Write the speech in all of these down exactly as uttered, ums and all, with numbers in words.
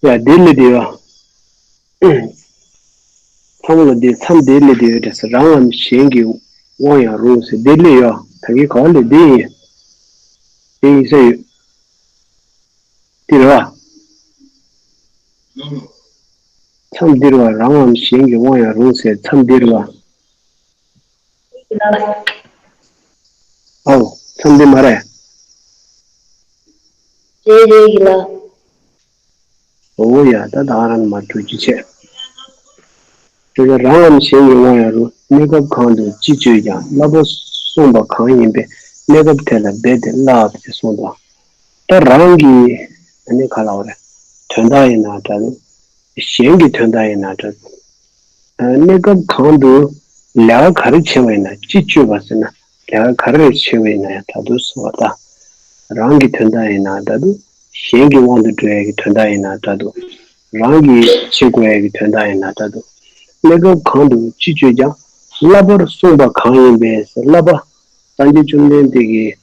ཡ་དེ་ལས་དེ་ཡོད། ཚང་མ་ལ་དེ་མཚམས་དེ་ལས་དེ་ཡོད་དྲན་ས། རང་ངམ་གཞན་གྱི་དབང་ཡང་རུང་ཟེར་དེ་ལས་ཡོད། ད་གིན་ག་བ་ལས་དེ་ཡིན། དེ་ཡིན་ས་ཡོད། འདིར་བ། མཚམས་འདིར་བ། རང་ངམ་གཞན་གྱི་དབང་ཡང་རུང་ཟེར་མཚམས་འདིར་བ། ཨོ། མཚམས་འདི་མ་རེད། རེད་རེད་ཡིན་ལ། ཨོ་ཡ། ད་ད་རང་མ་འགྲོ་རྒྱུ་བྱས། དེ་ལ་རང་ངམ་གཞན་གྱི་དབང་ཡང་རུང་། གནས་སྐབས་གང་དུ་ཅི་སྤྱོད་ཀྱང་། བསླབ་པ་གསུངས་པ་གང་ཡིན་པས། གནས་སྐབས་དེ་ལ་རྦད་དེ་བསླབ་ཅེས་གསུངས་དོ། ད་རང་གི་ཨ་ནི་ག་ལབ་དགོས་རེད། དོན་དག་ཡིན་ན་འདྲ་འདུག་གཞན་གྱི་དོན་དག་ཡིན་ན་འདྲ་འདུག་གནས་སྐབས་གང་དུ་ལས་ཀ་ག་རེ་བྱེད་པ་ཡིན་ན། ཅི་སྤྱོད་པ་ཟེར་ན་ལས་ཀ་ག་རེ་བྱེད་པ་ཡིན་ན་ཡང་འདྲ་འདུག་གསུངས་པ། ད་རང་གི་དོན་དག་ཡིན་ན་འདྲ་འདུག་གཞན་གྱི་དབང་དུ་འགྲོ་ཡ་གི་དོན་དག་ཡིན་ན་འདྲ་འདུག་རང་གིས་བྱེད་དགོས་ཡ་གི་དོན་དག་ཡིན་ན་འདྲ་འདུག་གནས་སྐབས་གང་དུ་ཅི་སྤྱོད་ཀྱང་། བསླབ་པར་གསུངས་པ་གང་ཡིན་པས་ཟེར། བསླབ་པ། སངས་རྒྱས་བཅོམ་ལྡན་འདས་ཀྱིས་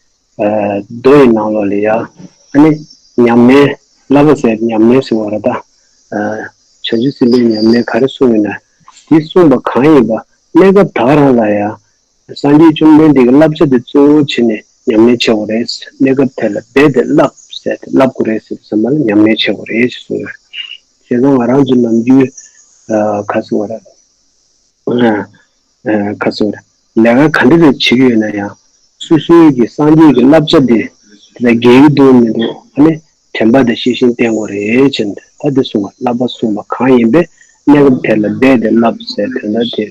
མདོ་ཡི་ནང་ལོགས་ལ་ཡ། ཨ་ནི་ཉམས་ལེན། བསླབ་པ་ཟེར་ཉམས་ལེན་ཟེར་བ་རེད་ད། བྱང་ཆུབ་སེམས་དཔའི་ཉམས་ལེན་ག་རེ་གསུངས་ཡོད་ན། དེ་གསུངས་པ་གང་ཡིན་པ་གནས་སྐབས་ད་ག་རང་ལ་ཡ། སངས་རྒྱས་བཅོམ་ལྡན་འདས་ཀྱི་བསླབ་བྱ་དེ་གཙོ་བོ་བྱས་ནས་ཉམས་ལེན་བྱེད་དགོས་རེད། གནས་སྐབས་དེ་ལ་རྦད་དེ་བསླབ་ཟེར་ཏེ་བསླབ་དགོས་རེད་ཟེར་དུས་ཙམ་པ་ལ་ཉམས་ལེན་བྱེད་དགོས་རེད་ཅེས་གསུངས་ཡོད། བྱས་ཙང་ང་རང་ཚོ་ནམ་རྒྱུན་ག་ཟེར་བ་རེད། ཨ། ཨ། ག་ཟེར། ལས་ཀ་ག་འདྲ་རེ་བྱེད་ཀྱི་ཡོད་ན་ཡང་། སོ་སོའི་གི་སངས་རྒྱས་ཀྱི་བསླབ་བྱ་དེ་དེ་ལ་འགལ་གྱི་འདུག་མི་འདུག་ཨ་ནི་དྲན་པ་དང་ཤེས་བཞིན་བསྟེན་དགོས་རེད་ཅེས་ད་དེ་གསུངས་པ། བསླབ་པ་གསུངས་པ་གང་ཡིན་པས། གནས་སྐབས་དེ་ལ་རྦད་དེ་བསླབ་ཟེར་དོན་དག་དེ་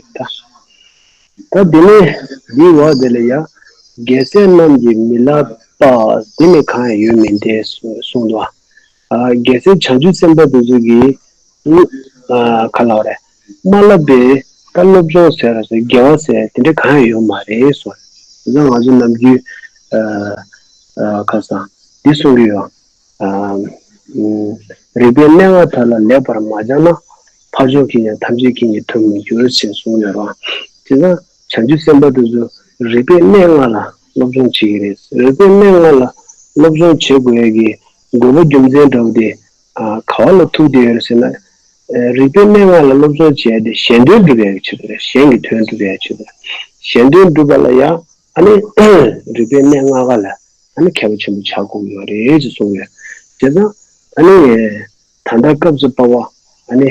ད། ད་དེ་ནས་འདིའི་འོག་དེ་ལ་ཡང་། རྒྱལ་སྲས་རྣམས་ཀྱིས་མི་བསླབ་པ། དེ་ནི་གང་ཡང་ཡོད་མིན་ཏེ་གསུངས་འདུག་ཨ། རྒྱལ་སྲས་བྱང་ཆུབ་སེམས་དཔའ་དེ་ཚོ་གིས། ཨ། ག་ལབ་རེད། མ་བསླབས་པའི་ད་སློབ་སྦྱོང་ཟེར་ར་ཟེར་དགེ་བ་ཟེར་དེ་འདྲ་གང་ཡང་ཡོད་མ་རེད་གསུངས། ད་ང་ཚོ་ནམ་རྒྱུན། ཨ། ཨ། ག་ཟེར། འདི་གསུང་གི་ཡོད། ཨ། རིག་པའི་གནས་ལྔ་དག་ལ་ལེགས་པར་མ་སྦྱངས་ན། འཕགས་མཆོག་གིས་ཀྱང་ཐམས་ཅད་མཁྱེན་ཅིང་ཐུབ་མི་འགྱུར་ཞེས་གསུངས་ཡོད་རེད་བ། དེ་ན་བྱང་ཆུབ་སེམས་དཔའ་དེ་ཚོ་རིག་པའི་གནས་ལྔ་ལ་སློབ་སྦྱོང་བྱེད་ཀྱི་རེད། རིག་པའི་གནས་ལྔ་ལ་སློབ་སྦྱོང་བྱེད་དགོས་ཡ་གི་དགོས་པ་རྒྱུ་མཚན་འདྲ་བོ་དེ། ཨ། ག་བ་ལ་ཐུག་བསྡད་ཡོད་རེད་ཟེར་ན། ཨ། རིག་པའི་གནས་ལྔ་ལ་སློབ་སྦྱོང་བྱེད་ཡ་དེ་གཞན་དོན་སྒྲུབ་ཡ་གི་ཆེད་དུ་རེད། གཞན་གྱི་དོན་སྒྲུབ་ཡ་ཆེད་དུ་རེད། གཞན་དོན་སྒྲུབ་པ་ལ་ཡང་ཨ་ནི་རིག་པའི་གནས་ལྔ་ཀ་ལ་ཨ་ནི་མཁས་པ་ཆེན་པོ་ཆགས་དགོས་ཀྱི་ཡོད་རེད་ཅེས་གསུངས་ཡོད། བྱས་ཙང་ཨ་ནི་ད་ལྟ་སྐབས་སུ་བབ་པ་ཨ་ནི།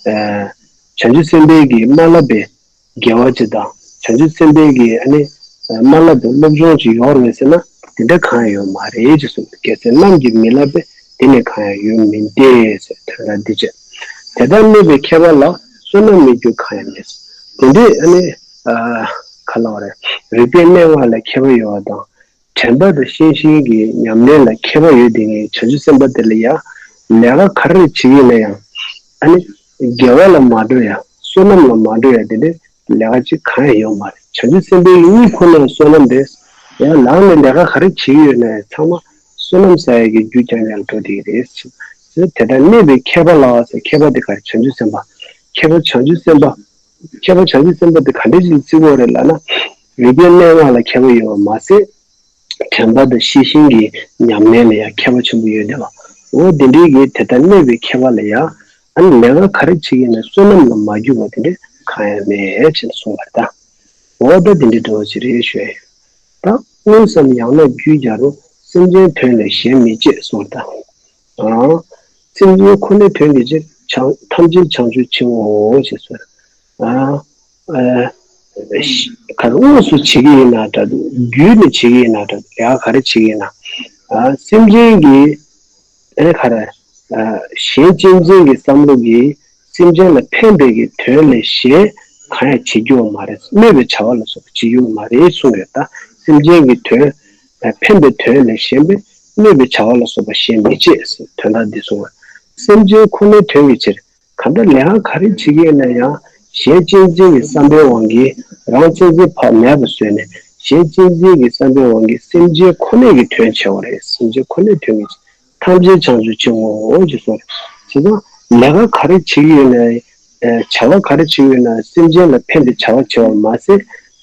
ཨ། བྱང་ཆུབ་སེམས་དཔའི་གིས་མ་བསླབས་པའི་དགེ་བ་ཅིག་དང་། བྱང་ཆུབ་སེམས་དཔའི་གིས་ཨ་ནི་མ་བསླབས་པའི་སློབ་སྦྱོང་ཅིག་ཡོད་རེད་ཟེར་ན། དེ་འདྲ་གང་ཡང་ཡོད་མ་རེད་ཅེས་གསུངས། རྒྱལ་སྲས་རྣམས་ཀྱིས་མི་བསླབས་པས། དེ་ནི་གང་ཡང་ཡོད་མིན་ཏེ་ཟེར་དོན་དག་འདི་བྱས། དེ་ལྟར་གནས་པའི་མཁས་པ་ལ། བསོད་ནམས་མི་འགྱུར་གང་ཡང་མེད། དེ་འདྲའི་ཨ་ནི། ཨ། ག་ལབ་རེད། རིག་པའི་གནས་ལྔ་ལ་མཁས་པ་ཡོད་པ་དང་། དྲན་པ་དང་ཤེས་བཞིན་གྱི་ཉམས་ལེན་ལ་མཁས་པ་ཡོད་དེ་ངའི་བྱང་ཆུབ་སེམས་དཔའ་དེ་ལ་ཡང་། ལས་ཀ་ག་རེ་བྱེད་ཀྱི་ཡིན་ན་ཡང་། ཨ་ནི། དགེ་བ་ལ་མ་འགྲོ་ཡ། བསོད་ནམས་ལ་མ་འགྲོ་ཡ་དེ་འདྲའི་ལས་ཀ་ཅིག་གང་ཡང་ཡོད་མ་རེད། བྱང་ཆུབ་སེམས་དཔའི་གཉིད་ཁུག་ན་བསོད་ནམས་རེད། ཡང་ལངས་ནས་ལས་ཀ་ག་རེ་བྱེད་ཀྱི་ཡོད་ན་ཡང་ཚང་མ་བསོད་ནམས་བསགས་ཡ་གི་རྒྱུ་རྐྱང་རྐྱང་ལ་འགྲོ་བསྡད་ཀྱི་རེད། དེ་ལྟར་གནས་པའི་མཁས་པ་ལ་ཟེར། མཁས་པ་དེ་ག་རེ། བྱང་ཆུབ་སེམས་དཔའ། མཁས་པ་བྱང་ཆུབ་སེམས་དཔའ། མཁས་པ་བྱང་ཆུབ་སེམས་དཔའ་དེ་ག་འདྲ་ཞིག་བརྩི་དགོས་རེད་ལབ་ན། རིག་པའི་གནས་ལྔ་ལ་མཁས་པ་ཡོད་པ་མ་ཟད། དྲན་པ་དང་ཤེས་བཞིན་གྱི་ཉམས་ལེན་ལ་ཡང་མཁས་པ་ཆེན་པོ་ཡོད་བསྡད་པ། འོ་དེ་འདྲའི་གི་དེ་ལྟར་གནས་པའི་མཁས་པ་ལ་ཡང་། ཨ་ནི་ལས་ཀ་ག་རེ་བྱེད་ཀྱི་ཡིན་ན་བསོད་ནམས་ལ་མ་གྱུར་པ་དེ་འདྲ་གང་ཡང་མེད་ཅེས་གསུངས་པ་རེད་ད། འོ་ད་དེ་འདྲའི་འདྲ་བོ་ཞིག་རེད་ཞུ་ཡ་ཡིན། ད་དངོས་སམ་ཡང་ན་རྒྱུས་བྱ་རུང་། སེམས་ཅན་དོན་ལས་གཞན་མི་བྱེད་གསུངས་པ་རེད་ད། ཨང་། སེམས་ཅན་ཁོ་ནའི་དོན་གྱི་ཕྱིར། བྱང་། ཐམས་ཅད་བྱང་ཆུབ་ཕྱིར་འོང་ངོ་། ཞེས་གསུངས། ཨ། ཨ། ག་རེ་དངོས་སུ་བྱེད་ཀྱི་ཡིན་ན་འདྲ་འདུག་རྒྱུས་ནས་བྱེད་ཀྱི་ཡིན་ན་འདྲ་འདུག་ལས་ཀ་ག་རེ་བྱེད་ཀྱི་ཡིན་ན། ཨ། སེམས་ཅན་གྱི། ཨ་ནི་ག་རེ། ཨ། གཞན་གཅེས་འཛིན་གྱི་བསམ་བློ་གིས་སེམས་ཅན་ལ་ཕན་པའི་གི་དོན་ལས་གཞན་གང་ཡང་བྱེད་རྒྱུ་མ་རེད། གནོད་པའི་བྱ་བ་ལ་སོགས་པ་བྱེད་རྒྱུ་མ་རེད་གསུངས་ཡོད་ད། སེམས་ཅན་གྱི་དོན། ཨ། ཕན་པའི་དོན་ལས་གཞན་པའི་གནོད་པའི་བྱ་བ་ལ་སོགས་པ་གཞན་མི་བྱེད་ཟེར་དོན་དག་འདི་གསུངས་པ། སེམས་ཅན་ཁོ་ནའི་དོན་གྱི་ཕྱིར། གང་ལྟར་ལས་ཀ་ག་རེ་བྱེད་ཀྱི་ཡིན་ན་ཡང་གཞན་གཅེས་འཛིན་གྱི་བསམ་པའི་དབང་གིས་རང་གཅེས་འཛིན་ཕར་མེད་པར་བཟོས་ནས། གཞན་གཅེས་འཛིན་གྱི་བསམ་པའི་དབང་གིས་སེམས་ཅན་ཁོ་ནའི་གི་དོན་བྱེད་པ་རེད། སེམས་ཅན་ཁོ་ནའི་དོན་གྱི་ཕྱིར། ཐམས་ཅད་བྱང་ཆུབ་ཕྱིར་འོང་ངོ་། ཞེས་གསུངས་རེད། བྱས་ཙང་ལས་ཀ་ག་རེ་བྱེད་ཀྱི་ཡོད་ན། ཨ། བྱ་བ་ག་རེ་བྱེད་ཀྱི་ཡོད་ན་སེམས་ཅན་ལ་ཕན་པའི་བྱ་བ་བྱེད་པ་མ་ཟད།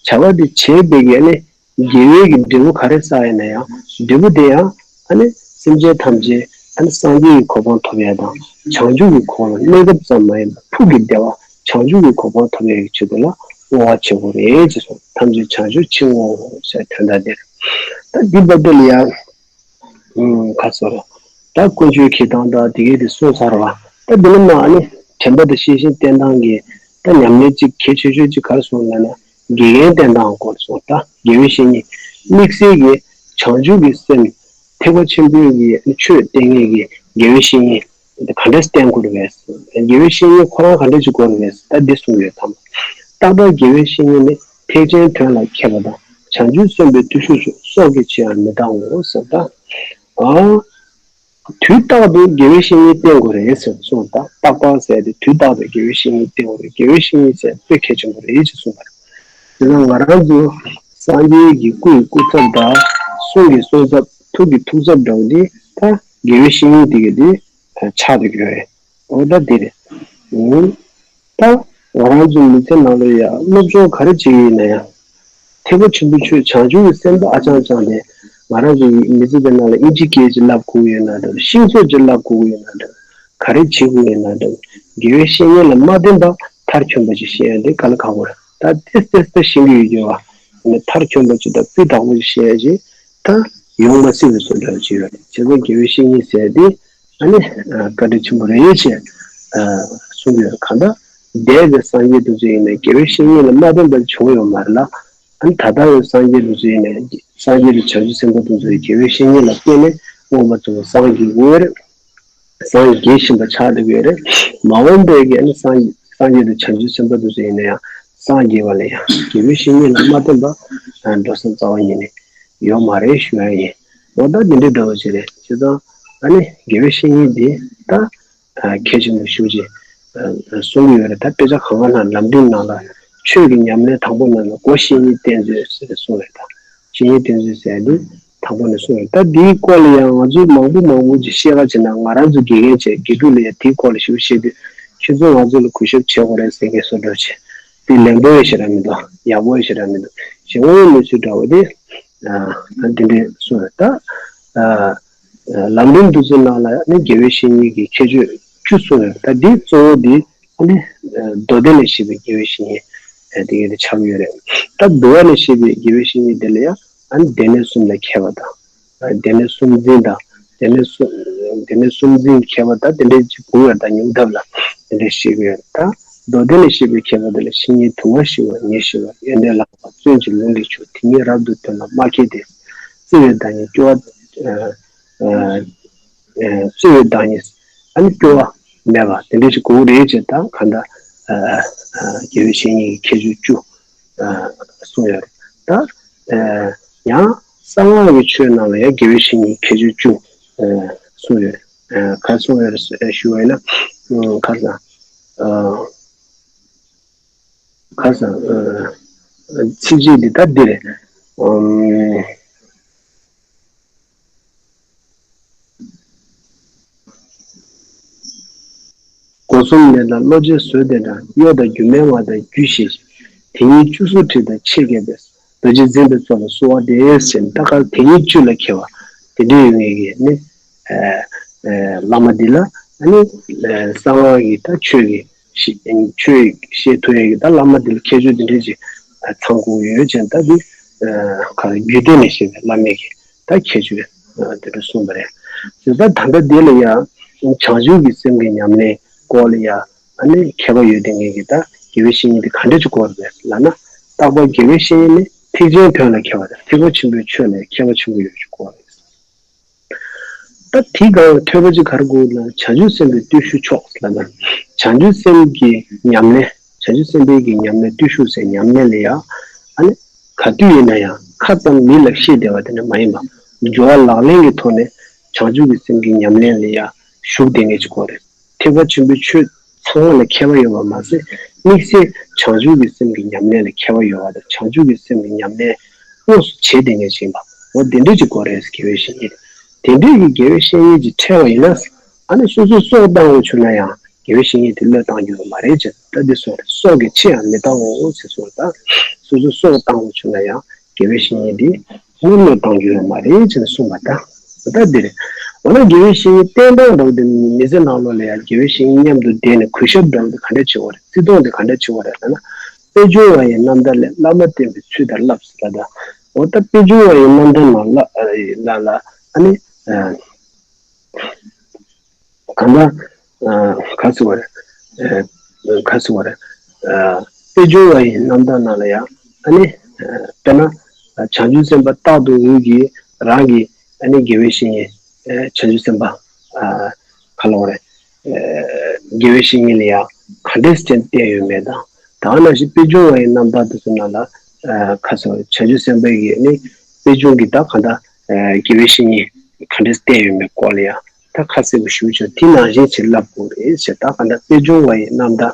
བྱ་བ་དེ་བྱེད་པའི་གི་ནི། དགེ་བའི་གི་འབྲས་བུ་ག་རེ་བསགས་ཡིན་ན་ཡང་འབྲས་བུ་དེ་ཡང་ཨ་ནི་སེམས་ཅན་ཐམས་ཅད་ ཨ་ནི་སངས་རྒྱས་ཀྱི་གོ་འཕང་ཐོབ་ཡས་དང་བྱང་ཆུབ་ཀྱི་གོ་འཕང་ལ་གནས་སྐབས་ཙམ་མ་ཡིན་པར་ཕུགས་ཀྱི་བདེ་བ་བྱང་ཆུབ་ཀྱི་གོ་འཕང་ཐོབ་ཡས་ཀྱི་ཆེད་དུ་ལ་བསྔོ་བ་བྱེད་དགོས་རེད་ཅེས་གསུངས། ཐམས་ཅད་བྱང་ཆུབ་ཕྱིར་བསྔོའོ་ཞེས་དོན་དག་འདིར། ད་འདི་བར་དུ་ལ་ཡང་ཁ་སོ་ད་དཀོན་མཆོག་གི་སྟངས་དང་དེ་གའི་དེ་གསུངས་ཚར་བ། ད་འདི་ནི་མ་ཨ་ནི་དྲན་པ་དང་ཤེས་བཞིན་བསྟེན་སྟངས་ཀྱི་ད་ཉམས་ལེན་གཅིག་གལ་ཆེ་ཤོས་གཅིག་ག་རེ་གསུངས་ལབ་ན། དགེ་རྒན་བསྟེན་སྟངས་སྐོར་སོགས་དང་དགེ་བའི་བཤེས་གཉེན། དམིགས་བསལ་གྱི་བྱང་ཆུབ་ཀྱི་སེམས། ཐེག་པ་ཆེན་པོའི་གི་ཆོས་བསྟེན་མཁན་གྱི་དགེ་བའི་བཤེས་གཉེན་དེ་ག་འདྲས་བསྟེན་དགོས་རེད་པས། དགེ་བའི་བཤེས་གཉེན་ཁོ་རང་ག་འདྲས་བྱེད་དགོས་རེད་པས་ད་འདི་གསུངས་ཡོད་དམ། རྟག་པར་དགེ་བའི་བཤེས་གཉེན་ནི་ཐེག་ཆེན་དོན་ལ་མཁས་པ་དང་བྱང་ཆུབ་སེམས་དཔའི་བརྟུལ་ཞུགས་མཆོག། སྲོག་གི་ཕྱིར་ཡང་མི་གཏང་ངོ་ཟེར་ད། ཨ། དུས་རྟག་ཏུ་དགེ་བའི་བཤེས་གཉེན་བསྟེན་དགོས་རེད་ཟེར་གསུངས། ད་རྟག་པར་ཟེར་ཏེ་དུས་རྟག་ཏུ་དགེ་བའི་བཤེས་གཉེན་བསྟེན་དགོས་རེད། དགེ་བའི་བཤེས་གཉེན་ཟེར་དཔེ་གལ་ཆེན་པོ་རེད་ཅེས་གསུངས་པ་རེད། དེ་ན་ང་རང་ཚོ་སངས་རྒྱས་ཀྱི་སྐུ་ཡི་སྐུ་ཚབ་དང་གསུང་གི་གསུང་ཚབ་ཐུགས་ཀྱི་ཐུགས་ཚབ་འདྲ་བོ་འདི་ད་དགེ་བའི་བཤེས་གཉེན་དེ་ག་དེ་ཆགས་ཏེ་ཡོད་རེད། འོ་ད་འདི་རེད། ད་ང་རང་ཚོའི་མི་ཚེ་ནང་ལ་ཡང་སློབ་སྦྱོང་ག་རེ་བྱེད་ཀྱི་ཡིན་ན་ཡང་། ཐེག་པ་ཆེན་པོའི་ཆོས་བྱང་ཆུབ་ཀྱི་སེམས་པ་ཨ་ཅང་ཅང་དེ་ང་རང་ཚོའི་མི་ཚེ་འདི་ནང་ལ་ཨིན་ཇི་སྐད་ཅིག་བསླབ་དགོས་ཀྱི་ཡོད་ན་འདྲ། ཤིང་བཟོ་ཅིག་བསླབ་དགོས་ཀྱི་ཡོད་ན་འདྲ། ག་རེ་བྱེད་དགོས་ཡོད་ན་འདྲ། དགེ་བའི་བཤེས་གཉེན་ལ་མ་བསྟེན་པ་མཐར་འཁྱོལ་པ་ཅིག་ཤེས་ཡ་དེ་དཀའ་ལས་ཁག་པོ་རེད། ད་ཏེས་ཏེས་ཏེ་ཤེས་ཀྱི་ཡོད་ཀྱི་བ། མཐར་འཁྱོལ་པ་ཅིག་དང་སྤུས་དག་པོ་ཅིག་ཤེས་ཡ་ཅིག་ད་ཡོང་མ་སྲིད་པའི་བཟོ་འདྲ་ཅིག་ཡོད་རེད། བྱས་ཙང་དགེ་བའི་བཤེས་གཉེན་ཟེར་ཡ་དེ། ཨ་ནི་བཀའ་དྲིན་ཆེན་པོ་རེད་ཅེས་གསུངས་ཡོད། གང་ལྟར་འདས་པའི་སངས་རྒྱས་དེ་ཚོ་ཡིན་ནའི་དགེ་བའི་བཤེས་གཉེན་ལ་མ་བསྟེན་པར་བྱུང་ཡོད་མ་རེད་ལ། ཨ་ནི་ད་ལྟ་བའི་སངས་རྒྱས་དེ་ཚོ་ཡིན་ནའི་སངས་རྒྱས་དང་བྱང་ཆུབ་སེམས་དཔའ་དེ་ཚོ་ཡིས་དགེ་བའི་བཤེས་གཉེན་ལ་བརྟེན་ནས་མངོན་པར་རྫོགས་པར་སངས་རྒྱས་ཡོད་རེད། སངས་རྒྱས་བཞིན་པ་ཆགས་བསྡད་ཡོད་རེད། མ་འོངས་པའི་གི་ཨ་ནི་སངས་སངས་རྒྱས་དང་བྱང་ཆུབ་སེམས་དཔའ་དེ་ཚོ་ཡིན་ན་ཡང་སངས་རྒྱས་པ་ལ་ཡང་དགེ་བའི་བཤེས་གཉེན་ལ་མ་བསྟེན་པ་འགྲོ་ས་རྩ་བ་ཉིད་ནས་ཡོད་མ་རེད་ཞུ་ཡ་ཡིན། འོ་ད་འདི་འདྲའི་འདྲ་བོ་ཅིག་རེད། བྱས་ཙང་ཨ་ནི་དགེ་བའི་བཤེས་གཉེན་འདི་ད་གལ་ཆེན་པོ་ཞེ་པོ་ཅིག་གསུང་གི་ཡོད་རེད། ད་དཔེ་ཆ་གང་ག་ནང་ལམ་རིམ་ནང་ལ་ཆོས་ཀྱི་ཉམས་ལེན་དང་པོ་ནང་ལ་སྒོ་བཤེས་གཉེན་བསྟེན་མཛོད་ཟེར་གསུངས་རེད། ད་བཤེས་གཉེན་བསྟེན་མཛོད་ཟེར་ཡ་འདི་དང་པོ་ནས་གསུངས་རེད། ད་འདིའི་སྐོར་ལ་ཡང་ང་ཚོས་མང་པོ་མང་པོ་ཅིག་བཤད་ག་བྱེད་ན་ང་རང་ཚོ་དགེ་རྒན་བྱས་དགེ་ཕྲུག་ལ་ཡང་དེའི་སྐོར་ལ་ཞེ་པོ་བཤད་དུས་ཁྱོད་ཚོ་ང་ཚོ་ལ་གུས་ཞབས་བྱེད་དགོས་རེད་ཟེར་མཁན་བཟོ་འདྲ་བྱས། དེ་ལན་པོ་ཡོད་ཤེས་ར་མི་འདུག་ཡག་པོ་ཡོད་ཤེས་ར་མི་འདུག་ཞེ་དངོས་ཡོད་གནས་ཚུལ་འདྲ་བོ་དེ། ཨ་འདི་འདྲས་གསུངས་ཡོད། ད་ཨ་ལམ་རིམ་འདི་ཚོའི་ནང་ལ་ནི་དགེ་བའི་བཤེས་གཉེན་གྱི་ཁྱད་ཆོས་བཅུ་གསུངས་ཡོད། ད་འདི་གཙོ་བོ་འདི་ཨ་ནི་མདོ་སྡེ་ནས་བཤད་པའི་དགེ་བའི་བཤེས་གཉེན་དེ་ག་དེ་ཆགས་ཀྱི་ཡོད་རེད། ད་འདུལ་བ་ནས་བཤད་པའི་དགེ་བའི་བཤེས་གཉེན་དེ་ལ་ཡང་ཨ་ནི་སྡེ་སྣོད་གསུམ་ལ་མཁས་པ་དང་། སྡེ་སྣོད་གསུམ་འཛིན་དང་སྡེ་སྣོད་གསུམ་སྡེ་སྣོད་གསུམ་འཛིན་མཁས་པ་དང་དེ་འདྲའི་ཅིག་དགུ་ཡོད། ད་ཉུང་མཐའ་ལ་དེ་འདྲའི་བཤད་ཀྱི་ཡོད། ད་མདོ་སྡེ་ནས་བཤད་པའི་མཁས་པ་དེ་ལ་བཤེས་གཉེན་དུ་མ་ཞི་བ་ཉེར་ཞི་བ་ཡོན་ཏན་ལགས་པ་བརྩོན་གྱིས་ལུང་གིས་ཕྱུག་དེ་ཉིད་རབ་ཏུ་དོན་ལ་མ་མཁས་ཏེ། བརྩེ་བའི་བདག་ཉིད་སྐྱོ་བ་ཨ་ཨ་ཨ་བརྩེ་བའི་བདག་ཉིད་ཨ་ནི་སྐྱོ་བ་མེད་པ་དེ་འདྲའི་ཅིག་དགོས་རེད་ཅེས་ད་གང་ལྟར་ཨ་ཨ་དགེ་བའི་བཤེས་གཉེན་གྱི་ཁྱད་ཆོས་བཅུ། གསུངས་ཡོད་རེད། ད་ཡང་གསང་སྔགས་ཀྱི་ཆོས་ནང་ལ་ཡང་དགེ་བའི་བཤེས་གཉེན་ཁྱད་ཆོས་བཅུ་གསུངས་ཡོད་རེད། ག་རེ་གསུངས་ཡོད་རེད་ཞུ་བ་ཡིན་ན་ཁ་སང་ཁ་སང་ཚིགས་བཅད་འདི་ད་འདི་རེད། སྒོ་གསུམ་ལས་ལ་བློ་ཆེན་བཟོད་ལྡན་དང་། གཡོ་དང་སྒྱུ་མའི་ངག་དང་རྒྱུད་ཤེས་ཤིང་། དེ་ཉིད་བཅུ་གསུམ་ཁྲིད་དང་ཆེས་མཁས་པས། རྡོ་རྗེ་འཛིན་པའི་གཙོ་ལ་གསོལ་བ་འདེབས་ཟེར་ནས་ད་ག་དེ་ཉིད་བཅུ་ལ་མཁས་པ་དེ་འདྲའི་ཡོད་ངེས་ཀྱི་ནི་བླ་མ་འདི་ལ་ཨ་ནི་གསང་སྔགས་ཀྱི་ད་ཆོས་ཀྱི་ཆོས་བཤད་ཐུབ་ཡ་གི་ད་བླ་མ་འདི་ལ་ཁྱད་ཆོས་འདི་འདྲ་ཅིག་ཚང་དགོས་ཡོད་ཅེས་ད་འདི་ག་རེ་རྒྱུད་སྡེ་ནས་བཤད་པའི་བླ་མའི་གི་ད་ཁྱད་ཆོས་འདི་འདྲ་གསུངས་པ་རེད། དེ་ད་ད་ལྟ་འདི་ལ་ཡང་བྱང་ཆུབ་ཀྱི་སེམས་ཀྱི་ཉམས་ལེན་སྐོར་ལ་ཡང་ཨ་ནི་མཁས་པ་ཡོད་དེ་ངེས་ཀྱི་ད་དགེ་བའི་བཤེས་གཉེན་འདི་ག་འདྲ་ཅིག་དགོས་རེད་ལབ་ན། རྟག་པར་དགེ་བའི་བཤེས་གཉེན་ནི་ཐེག་ཆེན་དོན་ལ་མཁས་པ་དང་ཐེག་པ་ཆེན་པོའི་ཆོས་ལ་མཁས་པ་ཆེན་པོ་ཡོད་ཅིག་དགོས་རེད། ད་དེའི་སྒང་ལ་ཐོས་པ་ཅིག་ག་རེ་དགོས་ལབ་ན། བྱང་ཆུབ་སེམས་དཔའི་བརྟུལ་ཞུགས་མཆོག་ལབ་ན། བྱང་ཆུབ་སེམས་ཀྱི་ཉམས་ལེན། བྱང་ཆུབ་སེམས་དཔའི་གི་ཉམས་ལེན་བརྟུལ་ཞུགས་ཟེར་ཉམས་ལེན་ལ་ཡང་ཨ་ནི་ག་དུས་ཡིན་ན་ཡང་ཁ་ཙམ་མི་ལ་བཤད་བསྡད་པ་དེ་འདྲ་མ་ཡིན་པ། སྦྱོར་བ་ལག་ལེན་གྱི་ཐོག་ནས་བྱང་ཆུབ་ཀྱི་སེམས་ཀྱི་ཉམས་ལེན་ལ་ཡང་ཞུགས་བསྡད་མཁན་ཅིག་དགོས་རེད། ཐེག་པ་ཆེན་པོའི་ཆོས་ཚང་མ་ལ་མཁས་པ་ཡོད་པ་མ་ཟད། དམིགས་བསལ་བྱང་ཆུབ་ཀྱི་སེམས་ཀྱི་ཉམས་ལེན་ལ་མཁས་པ་ཡོད་པ་དང་། བྱང་ཆུབ་ཀྱི་སེམས་ཀྱི་ཉམས་ལེན་དངོས་སུ་བྱེད་བསྡད་མཁན་ཞིག་ཡིན་པ། འོ་དེ་འདྲས་ཅིག་དགོས་རེད། དགེ་བའི་བཤེས་གཉེན་དེ་འདྲས་ཀྱི་དགེ་བའི་བཤེས་གཉེན་ཅིག་འཕྲད་པ་ཡིན་ན། ཨ་ནི་སོ་སོ་སྲོག་བཏང་དགོས་བྱུང་ན་ཡང་དགེ་བའི་བཤེས་གཉེན་དེ་བློས་བཏང་རྒྱུ་ཡོད་མ་རེད་ཅེས་ད་འདི་གསུངས་རེད། སྲོག་གི་ཕྱིར་ཡང་མི་གཏང་ངོ་ཞེས་གསུངས་ད། སོ་སོ་སྲོག་བཏང་དགོས་བྱུང་ན་ཡང་དགེ་བའི་བཤེས་གཉེན་དེ་དངོས་བློས་བཏང་རྒྱུ་ཡོད་མ་རེད་ཅེས་གསུངས་པ་དང་། ད་འདི་རེད། འོ་ན་དགེ་བའི་བཤེས་གཉེན་བསྟེན་སྟངས་འདྲ་བོ་དེ་མི་ཚེ་ནང་ལོགས་ལ་ཡང་དགེ་བའི་བཤེས་གཉེན་མཉམ་དུ་བསྡད་ནས་གུས་ཞབས་འདྲ་བོ་དེ་ག་འདྲ་བྱེད་དགོས་རེད། བརྩི་མཐོང་དེ་ག་འདྲ་བྱེད་དགོས་རེད་ལབ་ན། དཔལ་འབྱོར་བ་ཡི་རྣམ་ཐར་ལས། བླ་མ་བསྟེན་པའི་ཚུལ་དང་བསླབ་ཟེར་ལབ་ད། འོ་ད་དཔལ་འབྱོར་བ་ཡི་རྣམ་ཐར་ནང་ལ་ལ་ལ་ཨ་ནི། གང་ལྟར། ག་ཟེར་བ་རེད། ག་ཟེར་བ་རེད། དཔལ་འབྱོར་བ་ཡི་རྣམ་ཐར་ནང་ལ་ཡང་ཨ་ནི། དཔེར་ན། བྱང་ཆུབ་སེམས་དཔའ་རྟག་ཏུ་འོད་ཀྱིས་རང་གི་ཨ་ནི་དགེ་བའི་བཤེས་གཉེན། བྱང་ཆུབ་སེམས་དཔའ། ག་ལབ་དགོས་རེད། དགེ་བའི་བཤེས་གཉེན་ལ་ཡང་ག་འདྲས་བསྟེན་བསྟེན་ཡོད་མེད་དང་། ད་ག་ནང་བཞིན་དཔལ་འབྱོར་བ་ཡི་རྣམ་ཐར་དེ་ཚོ་ནང་ལ། ཁ་སང་བྱང་ཆུབ་སེམས་དཔའ་ཡིས་ནི་དཔལ་འབྱོར་གྱི་ད་ག་འདྲ། དགེ་བའི་བཤེས་གཉེན་ག་འདྲས་བསྟེན་ཡོད་མེད་སྐོར་ལ་ཡང་ད་ཁ་གསལ་པོ་ཞུ་ཆོག་དེ་ནང་བཞིན་བྱེད་ལབ་དགོས་རེད་ཟེར། ད་ག་འདྲ་དཔལ་འབྱོར་བ་ཡི་རྣམ་ཐར་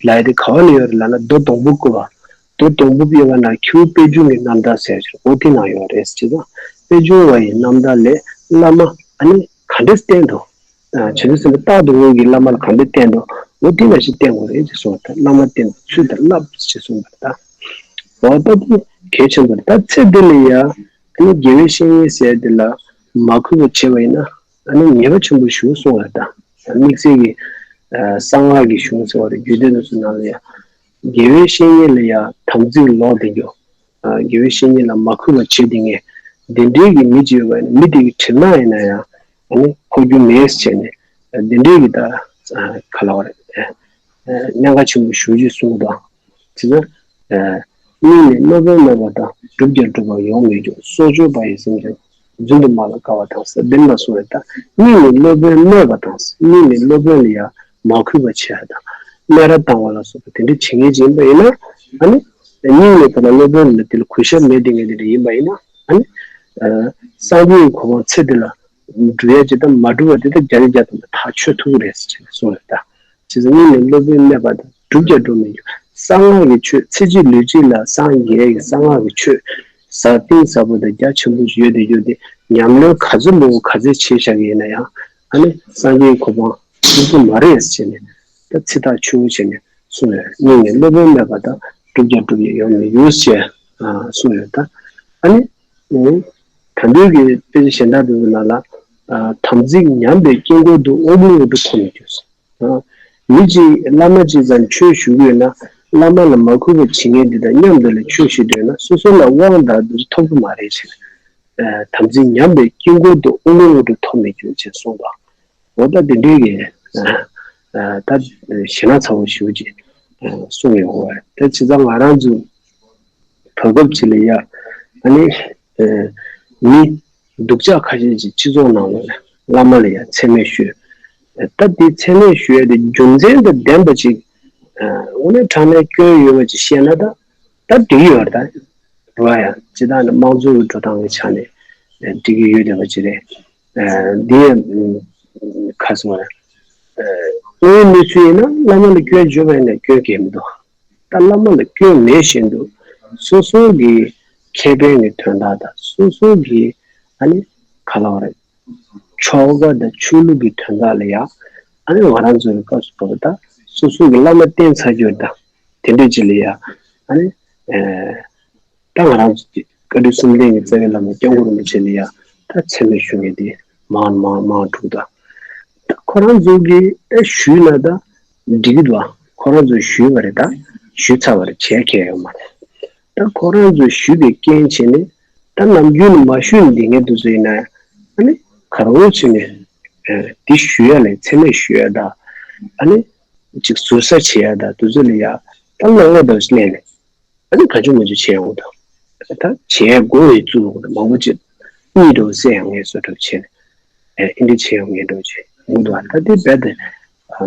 ལབ་ཡ་དེ་ག་བ་ལ་ཡོད་རེད་ལབ་ན། མདོ་སྡོང་པོ་བཀོད་པ། མདོ་སྡོང་པོ་བཀོད་པ་ནང་ཁྱེའུ་དཔལ་འབྱོར་གྱི་རྣམ་ཐར་ཟེར་ཞིག་འོ་དེ་ནང་ཡོད་རེད་ཟེར། བྱས་ཙང་དཔལ་འབྱོར་བ་ཡི་རྣམ་ཐར་ལས་བླ་མ་ཨ་ནི་ག་འདྲས་བསྟེན་འདུག་བྱང་ཆུབ་སེམས་དཔའ་རྟག་ཏུ་འོད་ཀྱིས་བླ་མ་ལ་ག་འདྲས་བསྟེན་འདུག་འོ་དེ་ནང་བཞིན་བསྟེན་དགོས་རེད་ཅེས་གསུངས་པ་དང་། བླ་མ་བསྟེན་པའི་ཚུལ་དང་བསླབ་ཅེས་གསུངས་པ་དང་། འོ་ད་དེ་གལ་ཆེན་པོ་རེད། ད་ཚེ་འདི་ལ་ཡང་ཨ་ནི་དགེ་བའི་བཤེས་གཉེན་ཟེར་དེ་ལ་མ་གུས་པ་བྱས་པ་ཡིན་ན་ཨ་ནི་ཉེས་པ་ཆེན་པོ་ཞིག་གསུངས་པ་དང་། དམིགས་བསལ་གྱི་གསང་སྔགས་ཀྱི་གཞུང་ཟེར་བ་རེད། རྒྱུད་སྡེ་དེ་ཚོ་ནང་ལ་ཡང་དགེ་བའི་བཤེས་གཉེན་ལ་ཡང་དམ་ཚིག་ལོག་བསྡད་རྒྱུ། དགེ་བའི་བཤེས་གཉེན་ལ་མ་གུས་པ་བྱེད་བསྡད་མཁན་དེ་འདྲའི་གི་མི་ཅིག་ཡོད་པ་ཡིན་ན། མི་དེ་གི་གྲིབ་ནག་ཡིན་ན་ཡང་ཨ་ནི་ཕོག་རྒྱུ་མེད་ཟེར་བྱས་ནས་དེ་འདྲའི་གི་ད་ག་ལབ་དགོས་རེད། གཉན་ཁ་ཆེན་པོ་ཞེ་པོ་ཅིག་གསུངས་པ་དང་། བྱས་ཙང་། སྙིང་ནས་སློབ་དཔོན་སྨོད་པ་དང་། བསྒྲུབ་ཀྱང་བསྒྲུབ་པར་ཡོང་མི་འགྱུར། སྲོག་གཅོད་པ་ཡི་སེམས་ཀྱང་། རྫུན་དུ་སྨྲ་ལ་དགའ་བ་དང་། ཟེར་འདི་ལ་གསུངས་པས། ད་སྙིང་ནས་སློབ་དཔོན་སྨོད་པ་དང་། སྙིང་ནས་སློབ་དཔོན་ལ་ཡང་མ་གུས་པ་བྱེད་ཡ་དང་། སྨད་ར་བཏང་བ་ལ་སོགས་པ་དེ་འདྲ་བྱེད་མཁན་ཅིག་ཡིན་པ་ཡིན་ན། ཨ་ནི། སྙིང་ནས་ད་ལྟ་སློབ་དཔོན་ལ་དེ་ལ་གུས་ཞབས་མེད་བསྡད་མཁན་དེ་འདྲ་ཡིན་པ་ཡིན་ན། ཨ་ནི། སངས་རྒྱས་ཀྱི་གོ་འཕང་ཚེ་འདི་ལ་འགྲུབ་ཡ་ཅིག་དང་མ་འགྲུབ་པ་དེ་ད་བརྒྱ་ཆ་བརྒྱ་ཐམ་པ་ཐག་ཆོད་ཐུབ་ཀྱི་རེད་ཟེར་གསུངས་རེད་ད། བྱས་ཙང་སྙིང་ནས་སློབ་དཔོན་སྨོད་པ་དང་། བསྒྲུབ་ཀྱང་བསྒྲུབ་མི་འགྱུར། གསང་སྔགས་ཀྱི་ཆོས་ཚེ་གཅིག་ལུས་གཅིག་ལ་སངས་རྒྱས་ཀྱི་གསང་སྔགས་ཀྱི་ཆོས་ཟབ་གཏིང་ཟབ་པོ་དང་རྒྱ་ཆེན་པོ་ཞིག་ཡོད་བསྡད་རྒྱུ་དེ་ཉམས་ལེན་ག་ཚོད་མང་པོ་ག་ཚོད་བྱས་བཞག་གི་ཡིན་ན་ཡང་། ཨ་ནི་སངས་རྒྱས་ཀྱི་གོ་འཕང་ཐོབ་ཀྱི་མ་རེད་ཟེར་ནས་ད་ཚིག་ཐག་ཆོད་པོ་བྱས་ནས་གསུངས་ཡོད། སྙིང་ནས་སློབ་དཔོན་སྨོད་པ་དང་། བསྒྲུབ་ཀྱང་བསྒྲུབ་ཡང་ཡོང་མི་འགྱུར་ཞེས་གསུངས་ཡོད་ད། ཨ་ནི་ད་ལྟའི་གི་དཔེ་ཆ་གཞན་དག་དེ་ཚོ་ནང་ལ། དམ་ཚིག་ཉམས་པའི་དཀྱིལ་འཁོར་དུ། དབང་པོའི་དབང་དུ་ཐོབ་མི་འགྱུར། མི་གཅིག་བླ་མ་གཅིག་ཙམ་ཆོས་ཞུ་གི་ཡོད་ན། བླ་མ་ལ་མ་གུས་པ་བྱེད་མཁན་འདི་དང་མཉམ་དུ་ལ་ཆོས་ཞུ་འདོད་ན་སོ་སོ་ལ་དབང་དང་འདི་ཚོ་ཐོབ་ཀྱི་མ་རེད་ཅེས། དམ་ཚིག་ཉམས་པའི་དཀྱིལ་འཁོར་དུ། དབང་པོའི་དབང་དུ་ཐོབ་མི་འགྱུར་ཅེས་གསུངས་པ། འོ་ད་དེ་འདྲའི་གི་ད་ཞེ་ན་ཚ་བོ་ཞེ་པོ་ཅིག་གསུངས་ཡོད་པ་རེད། ད་བྱས་ཙང་ང་རང་ཚོ་བོད་སྐབས་ཅིག་ལ་ཡ་ཨ་ནི་མི་སྡུག་ཅག་ཁ་ཤས་ཅིག་སྤྱི་ཚོགས་ནང་ལ་བླ་མ་ལ་ཡ་མཚན་སྨད་ཞུས། ད་དེ་མཚན་སྨད་ཞུ་ཡ་དེ་རྒྱུ་མཚན་དང་ལྡན་པ་ཅིག་དངོས་གནས་དྲང་གནས་སྐྱོན་ཡོད་པ་ཅིག་བཤད་ན་ད་ད་འགྲིག་ཡོད་རེད། ད་རེད་བ་ཡ། སྤྱིར་བཏང་ནི་དམངས་གཙོ་གི་འགྲོ་སྟངས་ཀྱི་ཆ་ནས་འགྲིག་གི་ཡོད་བསྡད་པ་ཅིག་རེད། འདི་ཡང་ཁ་སོ་རེད། དངོས་ཡོད་གནས་ཚུལ་ཡིན་ན་བླ་མ་ལ་སྐྱོན་བརྗོད་པ་ཡིན་ན་སྐྱོན་གང་ཡང་མི་འདུག་ད་བླ་མ་ལ་སྐྱོན་མེད་བཞིན་དུ་སོ་སོ་གི་ཁེ་ཕན་གྱི་དོན་དག་དང་། སོ་སོ་གི་ཨ་ནི་ག་ལབ་རེད། ཆོལ་ཁ་དང་ཆོས་ལུགས་ཀྱི་དོན་དག་ལ་ཡ་ཨ་ནི་ང་རང་ཚོའི་སྐབས་སུ་བབས་པ་ད་སོ་སོ་གི་བླ་མ་བསྟེན་ཚར་རྒྱུ་དང་དེ་འདྲ་ཅིག་ལ་ཡ་ཨ་ནི་ད་ང་རང་ཚོ་གི་བཀའ་དྲིན་གསུམ་ལྡན་གྱི་རྩ་བའི་བླ་མ་སྐྱབས་མགོན་རིན་པོ་ཆེ་ལ་ཡ་ད་མཚན་སྨད་ཞུ་མཁན་དེ་མང་མང་མང་འཁྲུག་ད། ད་ཁོ་རང་ཚོ་གིས་ད་ཞུས་ན་ད་འགྲིག་གི་འདུག་ཁོ་རང་ཚོས་ཞུས་པ་རེད། ད་ཞུས་ཚར་བ་རེད། བྱས་ཁྱད་ཡོད་མ་རེད། ད་ཁོ་རང་ཚོས་ཞུས་པའི་རྐྱེན་བྱས་ནས་ད་ནམ་རྒྱུན་ནས་མ་ཞུས་ནས་བསྡད་མཁན་དེ་ཚོ་ཡིན་ན་ཨ་ནི་ག་རེ་བྱས་ནས་དེ་ཞུ་ཡ་ལས་མཚན་སྨད་ཞུ་ཡ་ད་ཨ་ནི་ཅིག་ཟུར་ཟ་བྱེད་ཡ་ད་དེ་ཚོ་ལ་ཡ་ད་བློ་ངོ་ད་གླེང་ནས། ཨ་ནི་ག་ཅུང་མ་ཅུང་བྱས་ཡོང་དང་། ད་བྱས་དགོས་པའི་བཙུགས་དགོས་མང་པོ་ཅིག་གཉིད་འགྲོ་སེ་ཡང་ངས་བཟོ་གྲབས་བྱས་ནས་ཨེ་འདི་བྱས་ཡོང་ངས་འགྲོ་ཅིག་ཡོང་འདུག་ད་འདི་རྦད་དེ་